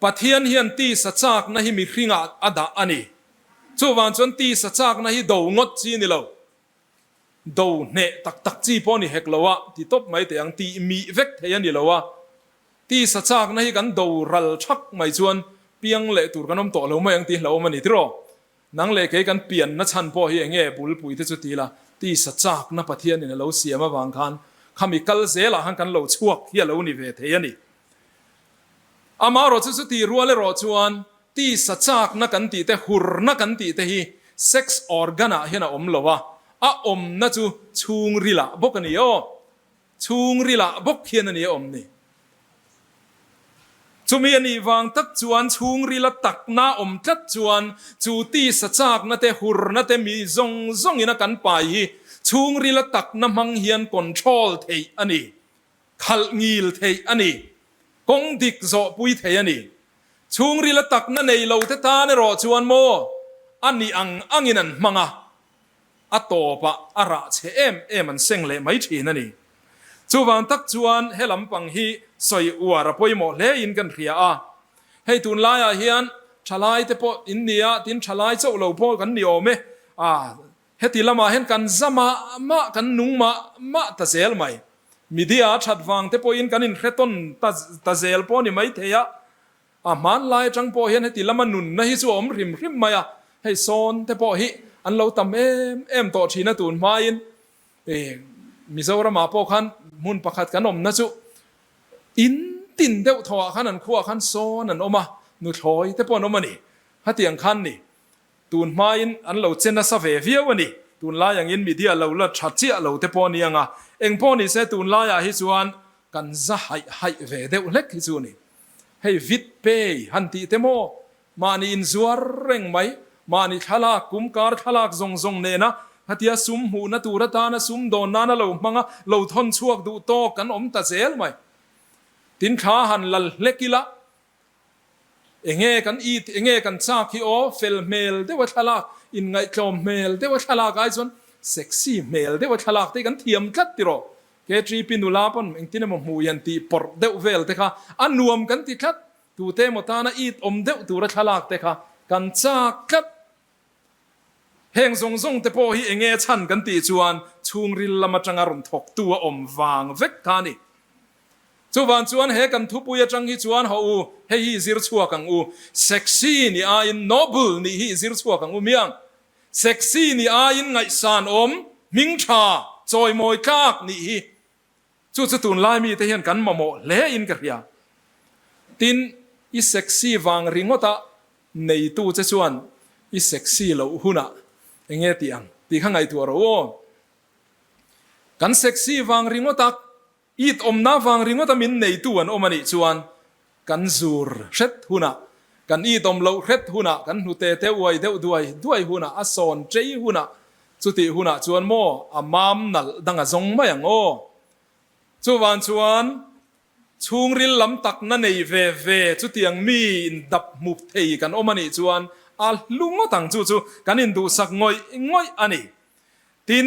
Pathian hian tisa chakna hi mihringah a dah a ni. Chuvang chuan tisa chakna hi do ngawt chi ni lo, do hneh tak tak chi pawh ni hek lo a, ti tawp mai teh ang, tih mih vek thei a ni lo a. Tisa chakna hi kan do ral thak mai chuan piang leh tur kan awm tawh lo mai ang tih hlauhawm a ni tiraw? Nang leh kei kan pianna chhan pawh hi enge bulpui te chu ti la, tisa chakna Pathianin a lo siam avang khan khami kal zelah khan kan lo chhuak hi a lo ni ve thei a ni. Amaherawhchu chu ti rual erawh chuan tisa chakna kan tih te, hurna kan tih te hi sex organ ah hian a awm lo a. A awmna chu chhungrilah bawk a ni aw. Chhungrilah bawk hian a ni a awm ni. Chumi a nih vang tak chuan chhungrila takna awm tlat chuan chu tisa chakna te hurna te mi zawng zawngin a kan pai hi chhungrila takna hmang hian control theih a ni. Khalh ngil theih a ni. Kawng dik zawhpui theih a ni. Chhungrila takna nei lo te tan erawh chuan maw a nih ang angin an hmang a, a tawpah a rah chhe em em an seng leh mai thin a ni. Chuvang tak chuan he lampang hi sawi uar a pawimawh hle in kan hria a. Hei tunlaiah hian thalai te pawh in nia, tin thalai chauh lo pawh kan ni awm e. A Heti lamah hian kan za mah mah, kan nung mah mah ta zel mai. Media a that vang te pawhin kan inhre tawn ta ta zel pawh a ni maithei a. A hmanlai atang pawh hian heti lama nunna hi chu a awm hrim hrim mai a. Hei sawn te pawh hi an lo tam em em tawh thin a tun hmain Mizoramah pawh khan hmun pakhat kan awmna chu in tin deuh thawhah khan an khuaah khan sawn an awm a, nuthlawi te pawh an awm a ni. Hetiang khan ni. Tun hmain an lo che nasa ve viau a ni. Tunlai angin media lo la tha chiah lo te pawh a ni ang a, eng pawh ni se tunlaiah hi chuan kan za haih haih ve deuh hlek hi chu a ni. Hei vit pay han tih te maw, mahni inzuar reng mai, mahni thlalak, kum kar thlalak zawng zawng nena khatia sum hmuhna tur atana sum dawn nana lo hmanga lo thawn chhuak duh tawk kan awm ta zel mai. Tin thla han lal hlek ila Enge kan it, enge kan chak hi aw, fel hmel deuha thlalak, inngaihtlawm hmel deuha thlalak ai chuan sexy hmel deuha thlalak te hi kan thiam tlat tiraw. KTP nula pawn engtin emaw hmuh hian tih pawrh deuh vel te kha a nuam kan ti tlat, tute emaw tana it awm deuh tura thlalak te kha kan chak tlat. Heng zawng zawng te pawh hi enge chhan kan tih chuan chhungril lam atanga rawn thawktu a awm vang vek kha a ni. Chuvan chuan he kan thupui atang hi chuan haw u, hei hi i zir chhuak ang u. Sexy nih aiin noble nih hi i zir chhuak ang u miang. Sexy nih aiin ngaihsan awm, hming tha, chawimawi tlak nih hi. Chu chu tunlai mite hian kan mamawh hle in ka hria. Tin, i sexy vang ringawta neitu che chuan i sexy loh hunah enge tih ang tih kha ngaihtuah rawh u aw. Kan sexy vang ringawta it awmna vang ringawta min neitu an awm anih chuan kan zur hret hunah, kan it awm loh hret hunah, kan hnute te uai deuh duai duai hunah, a sawn chei hunah, chutih hunah chuan maw a mam nalh dang a zawng mai ang aw. Chuvang chuan Chhungril lam takna nei ve ve chutiang mi indap hmup thei kan awm a nih chuan a hlu ngawt ang chu chu kan induhsak ngawih ngawih a ni. Tin,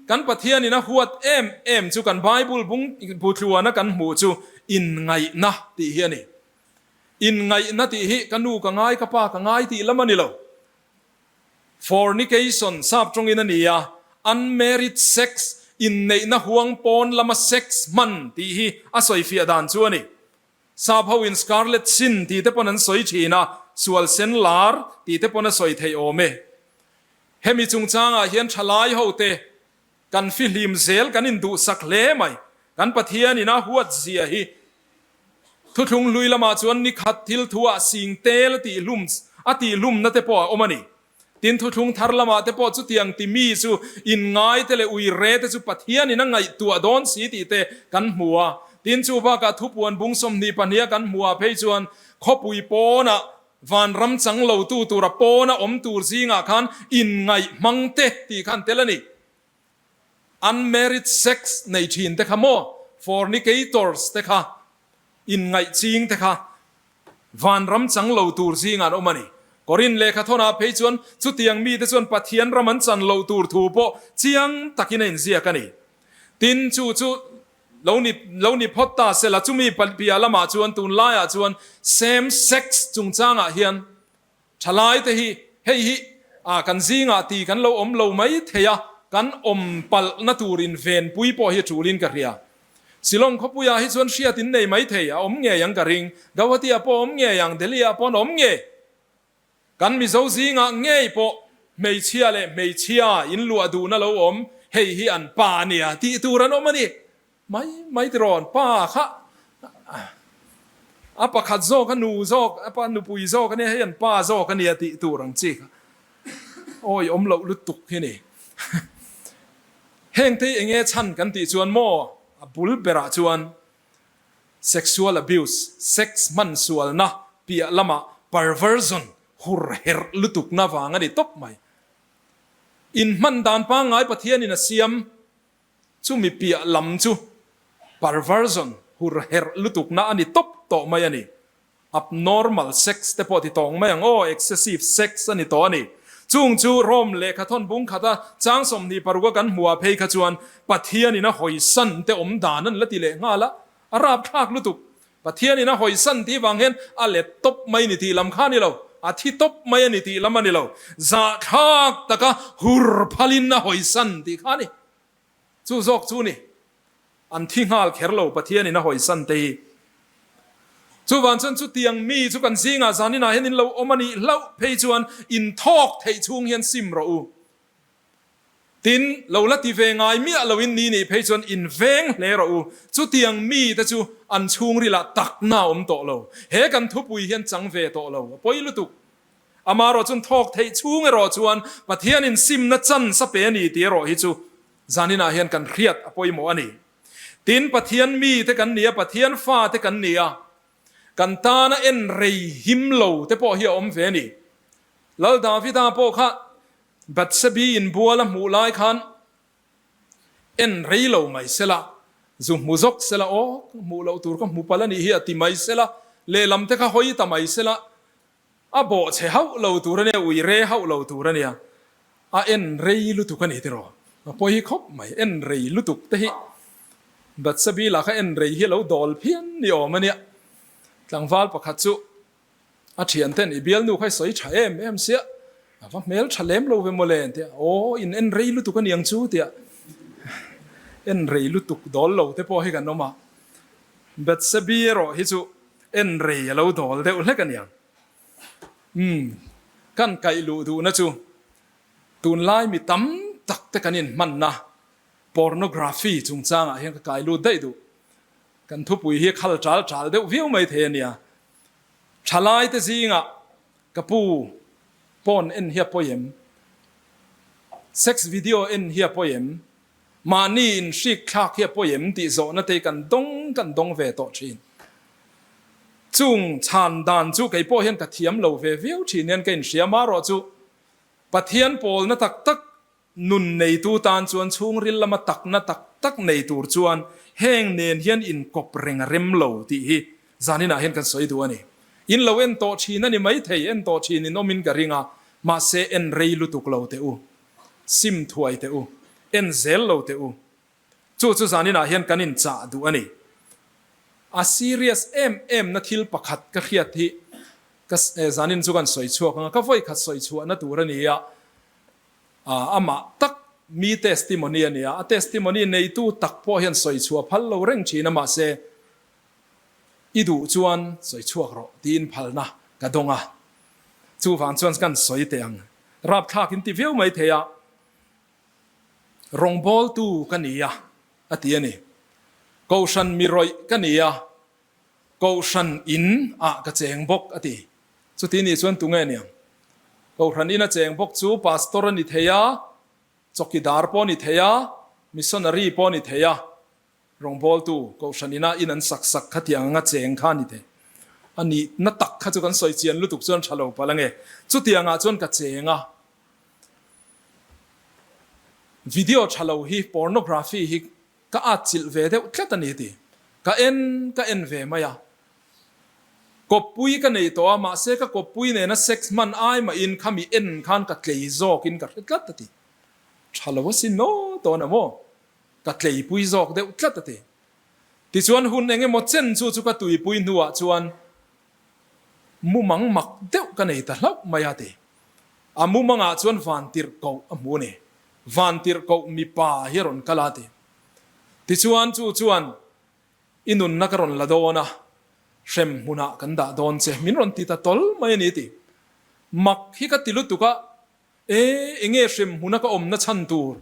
kan Pathianin a huat em em chu kan Bible bung butluana kan hmuh chu inngaihna tih hi a ni. Inngaihna tih hi ka nu ka ngai ka pa ka ngai tih lam a ni lo. Fornication, sap tawngin a ni a, unmarried sex, inneihna huang pawn lama sex hman tih hi a sawifiah dan chu a ni. Sap hoin scarlet sin tih te pawn an sawi thin a, sual sen lar tih te pawn a sawi theih awm e. Hemi chungchangah hian thalai hote Kan fihlim zel kan induhsak hle mai. Kan Pathian in a huat zia hi Thuthlung hlui lamah chuan ni khat thil thu ah sing tel a tih hlum a tih hlumna te pawh a awm a ni. Tin thuthlung thar lamah te pawh chutiang ti mi chu inngai te leh uire te chu Pathian in a ngaihtuah dawn si tih te kan hmu a. Tin chu bakah thupuan bung 22 a kan hmuh ah phei chuan khawpui pawnah Vanram chang lo tu tura pawna awm tur zingah khan inngaih hmang te tih khan tel a ni. Unmarried sex nei thin te kha maw, fornicators te kha, inngaih ching te kha vanram chang lo tur zingah an awm a ni. Korin lehkha thawnah phei chuan chutiang mite chuan Pathian ram an chan loh tur thu pawh chiang takin a inziak a ni. Tin, chu chu Lo ni lo ni phawt ta sela, chumi piah lamah chuan tunlaiah chuan same sex chungchangah hian thalaite hi hei hi ah kan zingah ti kan lo awm lo mai thei a, kan awm palhna tur invenpui pawh hi a tulin ka hria. Shillong khawpuiah hi chuan hriat in nei mai thei, a awm ngei ang ka ring, Gauhati-ah pawh a awm ngei ang, Delhi-ah pawh an awm ngei. Kan Mizo zingah ngei pawh hmeichhia leh hmeichhia in luah duhna lo awm, hei hi an pa a nia tih tur an awm a ni. Mai mai tirawn pa kha a pakhat zawk a nu zawk a pa nupui zawk a nia hei an pa zawk a nia tih tur ang chi kha awi awm loh lutuk hi ni. Hengte hi enge chhan kan tih chuan maw a bul berah chuan sexual abuse, sex hman sualna piah lamah perversion, hur herh lutukna vang a ni tawp mai. Inhman dan pangngai Pathianin a siam chumi piah lam chu perversion, hur herh lutukna a ni tawp tawh mai a ni. Abnormal sex te pawh ti tawng mai ang aw, excessive sex a ni tawh a ni. Chung chu Rome lehkhathawn bung khata chang 26 a kan hmuh ah phei kha chuan Pathianin a hawisan te awm dan an la ti leh nghal a, a rapthlak lutuk. Pathianin a hawisan tih vang hian a let tawp mai ni tih lam kha a ni lo, a thi tawp mai a ni tih lam a ni lo, zahthlak taka hur phalin a hawisan tih kha a ni. Chu zawk chu ni. An thi nghal kher lo Pathianin a hawisan te hi. Chuvang chuan chutiang mi chu kan zingah zaninah hian in lo awm a nih hlauh phei chuan in thawk theih chhung hian sim rawh u. Tin, lo la ti ve ngai miah loin ni nih phei chuan in veng hle rawh u. Chutiang mi te chu an chhungrilah takna a awm tawh lo. He kan thupui hian chang ve tawh lo. A pawi lutuk. Amaherawh chuan thawk theih chhung erawh chuan Pathianin simna chance a pe a ni tih erawh hi chu zaninah hian kan hriat a pawimawh a ni. Tin, Pathian mi te kan ni a, Pathian fa te kan ni a, kan tana en rei him lo te pawh hi a awm ve a ni. Lal Davida pawh kha Bathsebi inbual a hmuh lai khan en rei lo mai sela, zu hmu zawk sela, aw, ka hmuh loh tur ka hmu palh a nih hi a ti mai sela, lehlam te kha hawi ta mai sela, a bawh chhe hauh lo tur a nia, ui re hauh lo tur a nia, a en rei lutuk a ni tiraw? A pawi hi khawp mai, en rei lutuk te hi Bathsebi lah kha en rei hi a lo dawl phian ni awm a nia. Tlangval pakhat chu A thian ten i bialnu kha i sawi tha em em sia, a va hmel tha lem lo ve mawle an ti a, aw in en rei lutuk a niang chu tia en rei lutuk dawl lo te pawh hi kan awm a, Bathsebi erawh hi chu en rei a lo dawl deuh hlek a niang. Umm kan kaih luh duhna chu tunlai mi tam tak te kan inhmanna pornography chungchangah hian ka kai lut daih duh. Kan thupui hi khal ṭal ṭal deuh viau mai thei a nia. Ṭhalaite zingah ka pu pawn en hi a pawi em? Sex video en hi a pawi em? Mahni inhrik thlak hi a pawi em tih zawhna te hi kan dawng kan dawng ve tawh ṭhin. Chung chhan dan chu kei pawh hian ka thiam lo ve viau ṭhin hian ka inhria marawh chu Pathian pawlna tak tak Nun neitu tan chuan chhungril lama takna tak tak nei tur chuan heng nen hian inkawp reng a rem lo tih hi zaninah hian kan sawi duh a ni. In lo en tawh thin a ni maithei, en tawh thin in awmin ka ring a, mahse en rei lutuk lo teh u, sim thuai teh u, en zel lo teh u. Chu chu zaninah hian kan inchah duh a ni. A serious em em na thil pakhat ka hriat hi ka zanin chu kan sawi chhuak ang a, ka vawikhat sawi chhuahna tur a ni a, Amah tak mi testimony a nia, a testimony neitu tak pawh hian sawi chhuah phal lo reng thin a, mahse i duh chuan sawi chhuak rawh tiin phalna ka dawng a, chuvang chuan kan sawi teh ang. Rapthlak in ti viau mai thei a, rawngbawltu ka ni a, a ti a ni. Kohhran mi rawih ka ni a, Kohhran in ah ka cheng bawk a ti. Chuti nih chuan tunge niang? Kohhran in a cheng bawk chu pastor a ni thei a, chawkidar pawh a ni thei a, missionary pawh a ni thei a, rawngbawltu kohhran ina in an sak sak kha tiang anga cheng kha a ni thei. A nihna tak kha chu kan sawi chian lutuk chuan tha lo palh ange. Chutiangah chuan ka cheng a. Video tha lo hi, pornography hi Ka atchilh ve deuh tlat a ni ti. Ka en ka en ve mai a. Kawppui ka nei tawh a, mahse ka kawppui nena sex hman ai mahin khami en khan ka tlei zawkin ka hre tlat a ti. Tha lo asin maw tawn a maw? Ka tleipui zawk deuh tlat a ti. Tichuan hun eng emaw chen chu chu ka tuipui hnuah chuan mumang mak deuh ka nei ta hlauh mai a ti. A mumangah chuan vantirhkoh a hmu a ni. Vantirhkoh mipa hi a rawn kal a ti. Tichuan chu chuan i nunna ka rawn la dawn a, hrem hmunah kan dah dawn che, min rawn ti ta tawl mai a ni ti. Mak hi ka ti lutuk a, e enge hrem hmuna ka awmna chhan tur,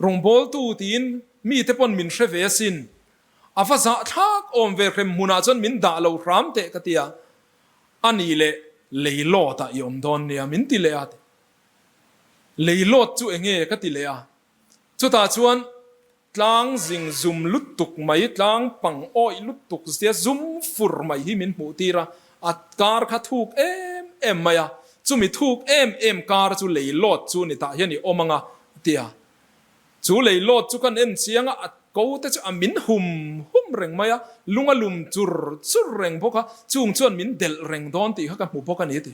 rawngbawltu tiin mite pawn min hre ve asin, a va zahthlak awm ve hrem hmunah chuan min dah lo hram teh ka ti a, a nih leh leilawtah i awm dawn nia min ti leh a ti. Leilawt chu enge ka ti leh a, chutah chuan. Tlang zing zum lutuk mai, tlang pang awih lutuk zia zum fur mai hi min hmuh tir a, a kar kha thuk em em mai a, chumi thuk em em kar chu lei lawt chu ni tah hian i awm ang a ti a. Chu lei lawt chu kan en chiang a, a ko te chu a min hum hum reng mai a, lung a lum chur chur reng bawk a, chung chuan min delh reng dawn tih kha ka hmu bawk a ni a ti.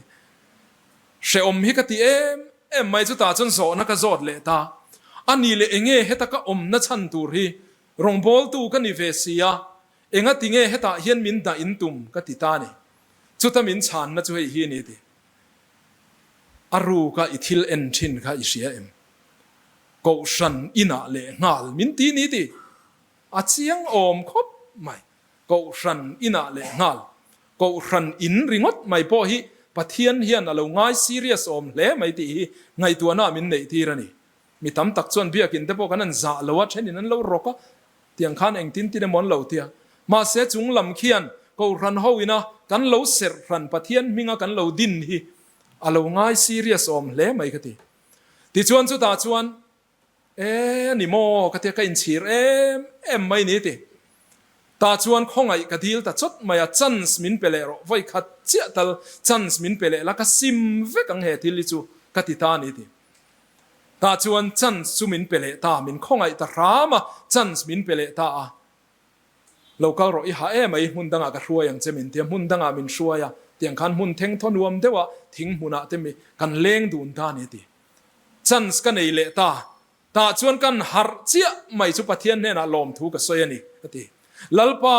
Hrehawm hi ka ti em em mai chutah chuan zawhna ka zawt leh ta. A ni leh enge heta ka awmna chhan tur hi rawngbawltu ka ni ve si a, enga ti nge hetah hian min dah in tum ka ti ta ni. Chuta min chhanna chu hei hi a ni ti. A ruka i thil en thin kha i hria em? Kohhran inah leh nghal min ti ni ti. A chiang awm khawp mai. Kohhran inah leh nghal, Kohhran in ringawt mai pawh hi Pathian hian a lo ngai serious awm hle mai tih hi ngaihtuahna ah min neih tir a ni. Mi tam tak chuan biakin te pawh kan an zah lo a, thenin an lo rawk a, tiang khan engtin tin emaw an lo ti a. Mahse chung lam khian Kohhran ho ina kan lo serh hran Pathian hminga kan lo din hi a lo ngai serious awm hle mai ka ti. Tichuan chutah chuan E ni maw ka tia ka inchhir em em mai ni ti. Tah chuan khawngaih ka dil ta chawt mai a, chance min pe leh rawh, vawi khat chiah tal chance min pe leh la ka sim vek ang he thil hi chu ka ti ta ni ti. Tah chuan chance chu min pe leh ta, min khawngaih ta hram a, chance min pe leh ta a. Lo kal rawh i ha em ai, hmun dangah ka hruai ang che min tia, hmun dangah min hruai a, tiang khan hmun thengthaw nuam deuhah thing hmunah te mi kan leng dun ta ni ti. Chance ka nei leh ta. Tah chuan kan harh chiah mai chu Pathian hnenah lawmthu ka sawi a ni, ka ti. Lalpa,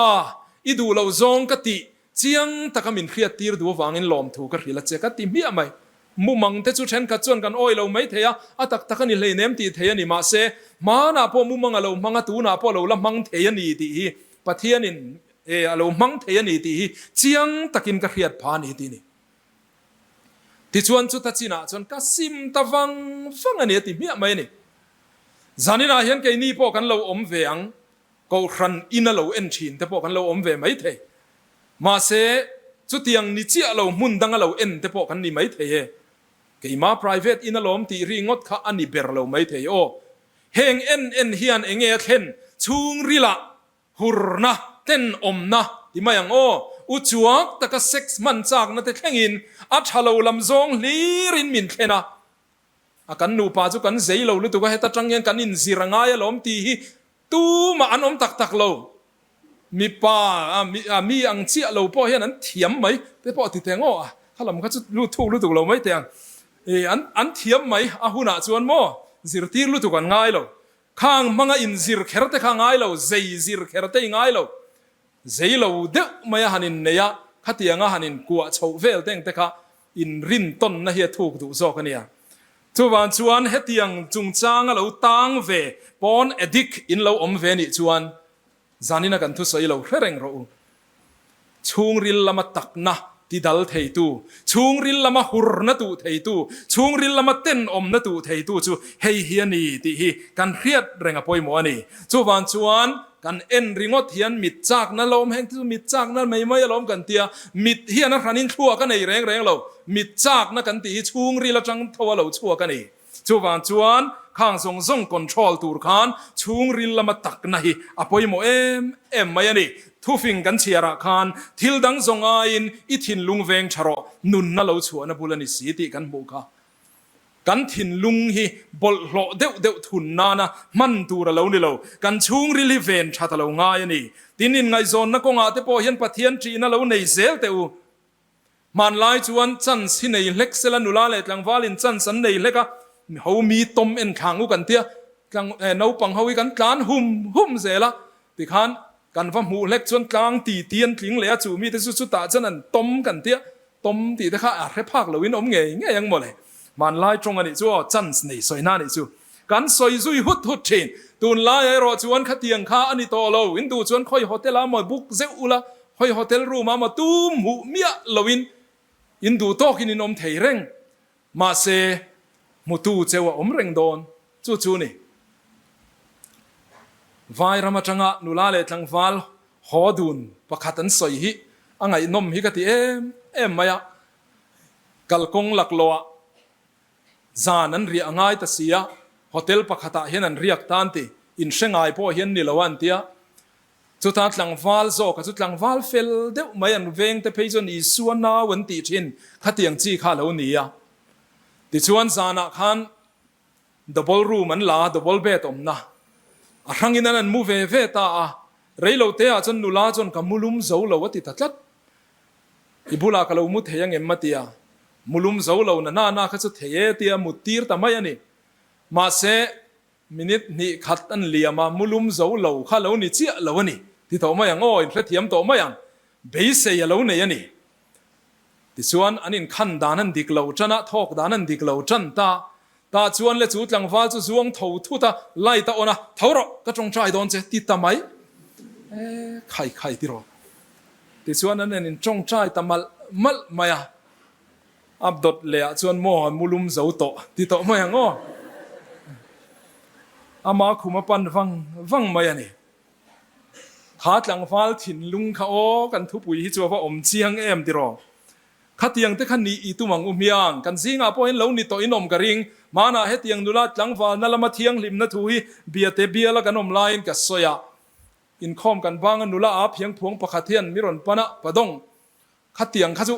i duh loh zawng ka tih chiang taka min hriat tir duh avangin lawmthu ka hrilh a che, ka ti hmiah mai. Mumang te chu thenkhat chuan kan awi lo mai thei a, a tak tak a ni hleinem tih thei a ni. Mahse, hmanah pawh mumang a lo hmang a, tunah pawh a lo la hmang thei a ni tih hi Pathianin a lo hmang thei a ni tih hi chiang takin ka hriat pha a ni tih a ni. Tichuan chuta chinah chuan ka sim ta vang vang a ni a ti hmiah mai a ni. Zaninah hian keini pawh kan lo awm ve ang, Kohhran ina lo en thin te pawh kan lo awm ve mai thei. Mahse, chutiang ni chiah lo hmun danga lo en te pawh kan ni mai thei e. Keima private ina lawm tih ri ngawt kha a ni ber lo mai thei aw. Heng en en hian enge a thlen chhungrilah Hurna, tenawmna ti mai ang aw. U chuak taka sex hman chakna te thlengin a tha lo lam zawng hlirin min thlen a. A kan nupa chu kan zei lo lutuk a, heta tang hian kan inzir a ngai alawm tih hi tumah an awm tak tak lo. Mipa a mi ang chiah lo pawh hian an thiam mai te pawh ti teh ngaw a, kha lam kha chu lut thuk lutuk lo mai teh ang. An thiam mai a hunah chuan maw zirtir lutuk an ngai lo. Khang hmanga inzir kher te kha ngai lo, zei zir kher te i ngai lo. Zei lo deuh mai a han innei a, khatianga han inkuah chhoh vel te ang te kha inrintawnna hi a thuk duh zawk a nia. Chuvang chuan hetiang chungchanga lo tang ve pawn addict in lo awm ve nih chuan Zanina kan thusawi lo hre reng rawh u. Chhungril lama takna ti dal theitu, chhungril lama hurna tuh theitu, chhungril lama tenawmna tuh theitu chu hei hi a ni tih hi kan hriat reng a pawimawh a ni. Chuvang chuan kan en ringawt hian mit chakna lawm heng te chu mit chakna mai mai alawm kan tia, mit hian a hranin thluak a nei reng reng lo, mit chakna kan tih hi chhungril atang tho a lo chhuak a ni. Chuvang chuan khang zawng zawng control tur khan chhungril lama takna hi a pawimawh em em mai a ni. Thufing kan chhiarah khan thil dang zawng aiin i thinlung veng tha rawh, nunna lo chhuahna bul a ni si tih kan hmuh kha. Kan thinlung hi bawlhhlawh deuh deuh thun nana hman tur a lo ni lo, kan chhungril hi ven that a lo ngai a ni. Tin, inngaihzawnna kawngah te pawh hian Pathian ṭihna lo nei zel teh u. Hmanlai chuan chance hi nei hlek sela nula leh tlangvalin chance an nei hlek a, ho mi tawm en thlang u kan tia, tlang eh naupang ho hi kan tlan hum hum zel a, tikhan kan va hmuh hlek chuan tlang ti ti an tling leh a, chu mite chu chutah chuan an tawm kan tia, tawm tih te kha a hre phak loin awm ngei ngei ang mawle. Hmanlai tawng a nih chu aw, chance nei sawina a nih chu. Kan sawi zui hut hut thin. Tunlai erawh chuan khatiang kha a ni tawh lo, in duh chuan khawi hotel ah maw book zeuh ula, Hawi hotel room ah maw tum hmuh miah loin in duh tawkin in awm thei reng. Mahse, hmutu cheu a awm reng dawn. Chu chu ni. Vai ram atanga nula leh tlangval haw dun pakhat an sawi hi a ngaihnawm hi ka ti em em mai a. Kalkawng laklawh ah zan an riah a ngai ta si a, hotel pakhatah hian an riak tan ti. Inhre ngai pawh hian ni lo a an tia. Chuta tlangval zawka chu tlangval fel deuh mai an veng te phei chuan Isua nau an tih thin khatiang chi kha a lo ni a. Tichuan zanah khan double room an la a, double bed awmna a hrangin an an mu ve ve ta a. Reilo te ah chuan nula chuan ka mu lum zo lo a ti ta tlat. I bulah ka lo mu thei angem a ti a, mu lum zo lo na na na kha chu thei e tia mut tir ta mai a ni. Mahse Minute hnih khat an liam a, mulum zo lo kha lo ni chiah lo a ni ti tawh mai ang aw, inhrethiam tawh mai ang, beisei a lo nei a ni. Tichuan, an inkhan dan an dik lo tan a, thawk dan an dik lo tan ta. Tah chuan le chu tlangval chu zuang tho thut a, light a on a, Tho rawh, ka tawngtai dawn che, ti ta mai. E, khai khai ti rawh. Tichuan an en intawngtai ta malh malh mai a. A dawt leh ah chuan maw an mu lum zo tawh ti tawh mai ang aw. Ama khum a pan vang vang mai a ni. Kha tlangval thinlung kha aw kan thupui hi chu a va awm chiang em tiraw. Khatiang te kha nih i tum ang u hmiang. Kan zingah pawh hian lo ni tawh in awm ka ring. Hmanah hetiang nula tlangval na lama thianghlimna thu hi biate biala kan awm laiin ka sawi a. Inkhawm kan banga nula a phiangphuang pakhat hian mi rawn pan a, Padawng, Khatiang kha chu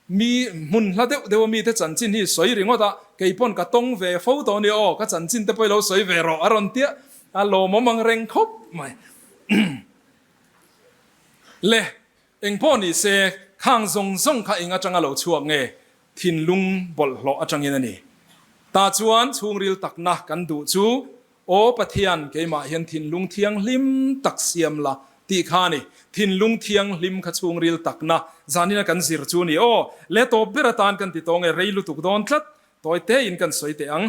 mi hmun hla deuh deuh a mite chanchin hi sawi ringawt a, kei pawn ka tawng ve fo tawh a ni aw, ka chanchin te pawh i lo sawi ve rawh a rawn tia, a lawmawm ang reng khawp mai. Le, eng pawh ni se, khang zawng zawng kha eng atanga lo chhuak nge? Thinlung bawlhhlawh atangin a ni. Tah chuan chhungril takna kan duh chu Aw Pathian, keimah hian thinlung thianghlim tak siam la, tih kha a ni. Thinlung thianghlim kha chhungril takna zanina kan zir chu a ni. Aw, le tawp ber atan kan ti tawng e, rei lutuk dawn tlat, tawi tein kan sawi teh ang.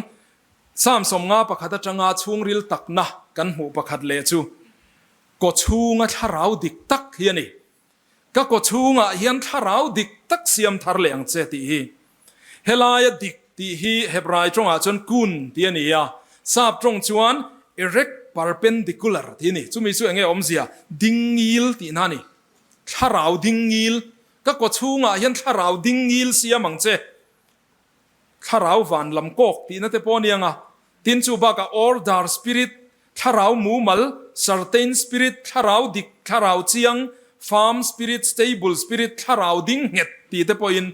Psalm 50 pakhat atanga chhungril takna kan hmuh pakhat leh chu kawchhunga thlarau dik tak hi a ni. Ka kawchhungah hian thlarau dik tak siam thar leh ang che tih hi. Helaia dik tih hi Hebrai tawngah chuan kun tih a ni a, Sap tawng chuan erect perpendicular tih a ni. Chumi chu enge awmzia? Dingngil tihna a ni. Thlarau dingngil. Ka kawchhungah hian thlarau dingngil siam ang che. Thlarau van lam kawk tihna te pawh a ni ang a, tin chu bakah order spirit, thlarau mumal, certain spirit, thlarau dik, thlarau chiang, firm spirit, stable spirit, thlarau ding nghet tih te pawhin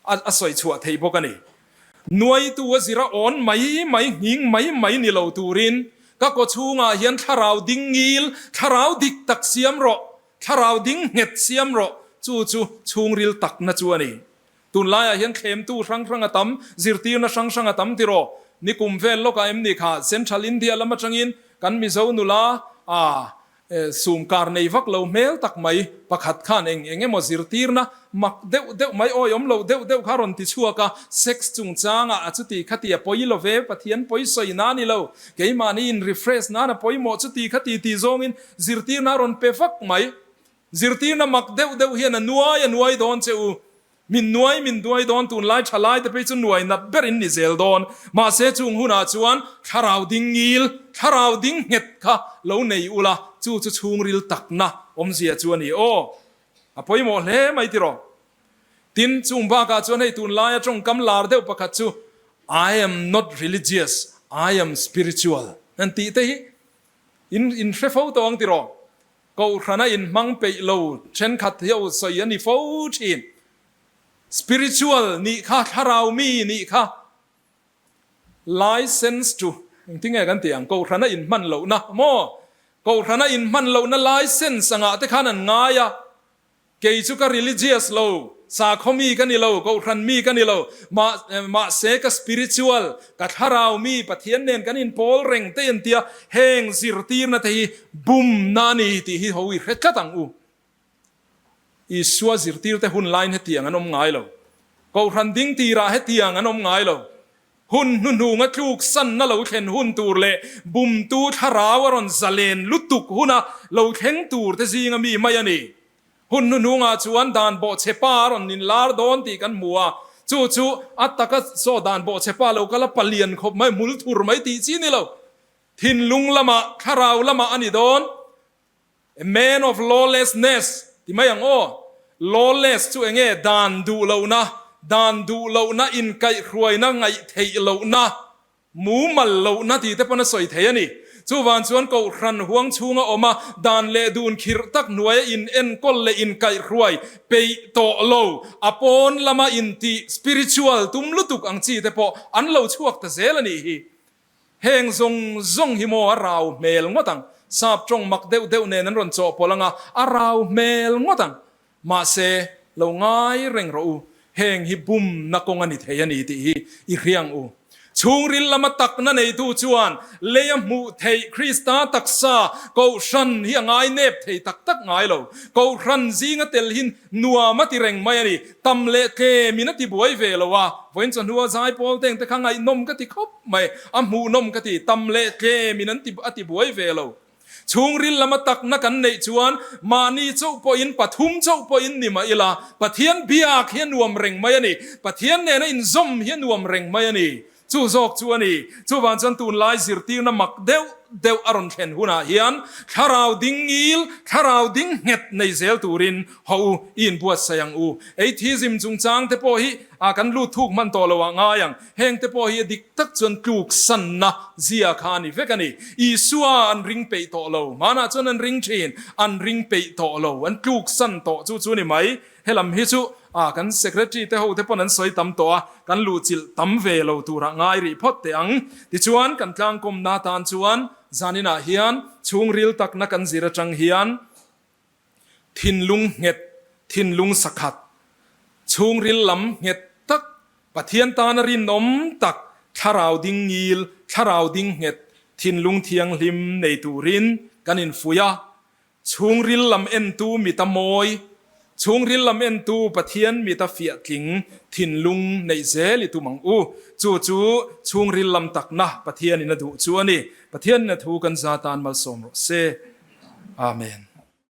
a sawi chhuah theih bawk a ni. Nuaitu a zira awn mai mai, nghing mai mai ni lo turin ka kawchhungah hian thlarau ding ngil, thlarau dik tak siam rawh, thlarau ding nghet siam rawh, chu chu chhungril takna chu a ni. Tunlaiah hian thlemtu hrang hrang a tam, zirtirna hrang hrang a tam tiraw? Nikum vel lawkah em ni kha Central India lam atangin kan Mizo nula a sum kar nei vak lo hmel tak mai pakhat khan eng eng emaw zirtirna mak deuh deuh mai awihawm lo deuh deuh kha rawn ti chhuak a, sex chungchangah a chuti khati a pawi lo ve, Pathian pawi sawi na ni lo, keimahni in refresh nan a pawimawh chuti khati tih zawngin zirtirna a rawn pe vak mai. Zirtirna mak deuh deuh hian a nuai a nuai dawn che u. Min nuai min duai dawn tunlai tha lai te phei chu nuai nat ber in ni zel dawn. Mahse chung hunah chuan thlarau ding ngil, thlarau ding nghet kha lo nei ula, chu chu chhungril takna awmzia chu a ni aw. A pawimawh hle mai tiraw. Tin, chung bakah chuan hei tunlaia tawngkam lar deuh pakhat chu I am not religious, I am spiritual an tih te hi in in hre fo tawh ang tiraw. Kohhrana inhmang peih lo thenkhat hi aw sawi a ni fo thin. Spiritual nih kha, thlarau mi nih kha license to engtinge kan tih ang, kohhrana inhman lohna maw? Kohhrana inhman lohna license angah te khan an ngai a. Kei chu ka religious lo, sakhaw mi ka ni lo, kohhran mi ka ni lo, mahse ka spiritual, ka thlarau mi, Pathian nen kan inpawl reng te in tia, heng zirtirna te hi bumna a ni tih hi ho i hre tlat ang u. Isua zirtirte hun laiin hetiang an awm ngai lo. Kohhran ding tirah hetiang an awm ngai lo. Hun hnuhnunga tluksanna lo thlen hun tur leh bumtu thlarau a rawn zalen lutuk huna lo thleng tur te zinga mi mai a ni. Hun hnuhnungah chuan dan bawhchhe pa a rawn inlar dawn tih kan hmu a, chu chu a taka saw dan bawhchhe pa lo kal a palian khawp mai, hmul thur mai tih chi ni lo. Thinlung lamah, thlarau lamah a ni dawn. A man of lawlessness ti mai ang aw. Lawless chu enge dan duh lohna, dan duh lohna, inkaihhruaina, ngaihtheih lohna, mumal lohna tih te pawn a sawi thei a ni. Chuvang chuan Kohhran huang chhunga awm a, dan leh dun khirh tak hnuaia in enkawl leh inkaihhruai peih tawh lo, a pawn lama intih spiritual tum lutuk ang chi te pawh an lo chhuak ta zel a nih hi. Heng zawng zawng hi maw a rau hmel ngawt ang. Sap tawng mak deuh deuh nen an rawn chawhpawlh ang a, a rau hmel ngawt ang. Mahse, lo ngai reng rawh u, heng hi bumna kawng a ni thei a ni tih hi i hriang u. Chhungril lama takna neitu chuan leia hmuh theih Krista taksa Kohhran hi a ngai nep thei tak tak ngai lo. Kohhran zinga tel hi nuam a ti reng mai a ni. Tam leh tlemin a ti buai ve lo a, vawiin chawhnua zaipawl teng te kha ngaihnawm ka ti khawp mai, a hmuhnawm ka ti, tam leh tlemin an ti a ti buai ve lo. Chhungril lama takna kan neih chuan mahni chauh pawhin pathum chauh pawhin ni mah ila, Pathian biak hi a nuam reng mai a ni. Pathian nena inzawm hi a nuam reng mai a ni. Chu zawk chu a ni. Chuvang chuan tunlai zirtirna mak deuh deuh a rawn thlen hunah hian thlarau ding ngil, thlarau ding nghet nei zel turin haw u i inbuatsaih ang u. Atheism chungchang te pawh hi kan lut thuk hman tawh lo ah ngai ang. Heng te pawh hi a dik tak chuan tluksanna zia kha a ni vek a ni. Isua an ring peih tawh lo. Hmanah chuan an ring thin, an ring peih tawh lo. An tluksan tawh chu chu ni mai. Helam hi chu ah kan secretary te ho te pawn an sawi tam tawh a, kan luhchilh tam ve lo turah ngai rih phawt teh ang. Tichuan kan tlangkawmna tan chuan zaninah hian chhungril takna kan zir atang hian Thinlung nghet, thinlung sakhat, chhungril lam nghet tak, Pathian tana rinawm tak, thlarau ding ngil, thlarau ding nghet, thinlung thianghlim nei turin kan infuih a. Chhungril lam entu mita mawi, chhungril lam entu Pathian mita fiah tling thinlung neih zel i tum ang u. Chu chu chhungril lam takna Pathianin a duh chu a ni. Pathianin a thu kan za tan malsawm rawh se. Amen.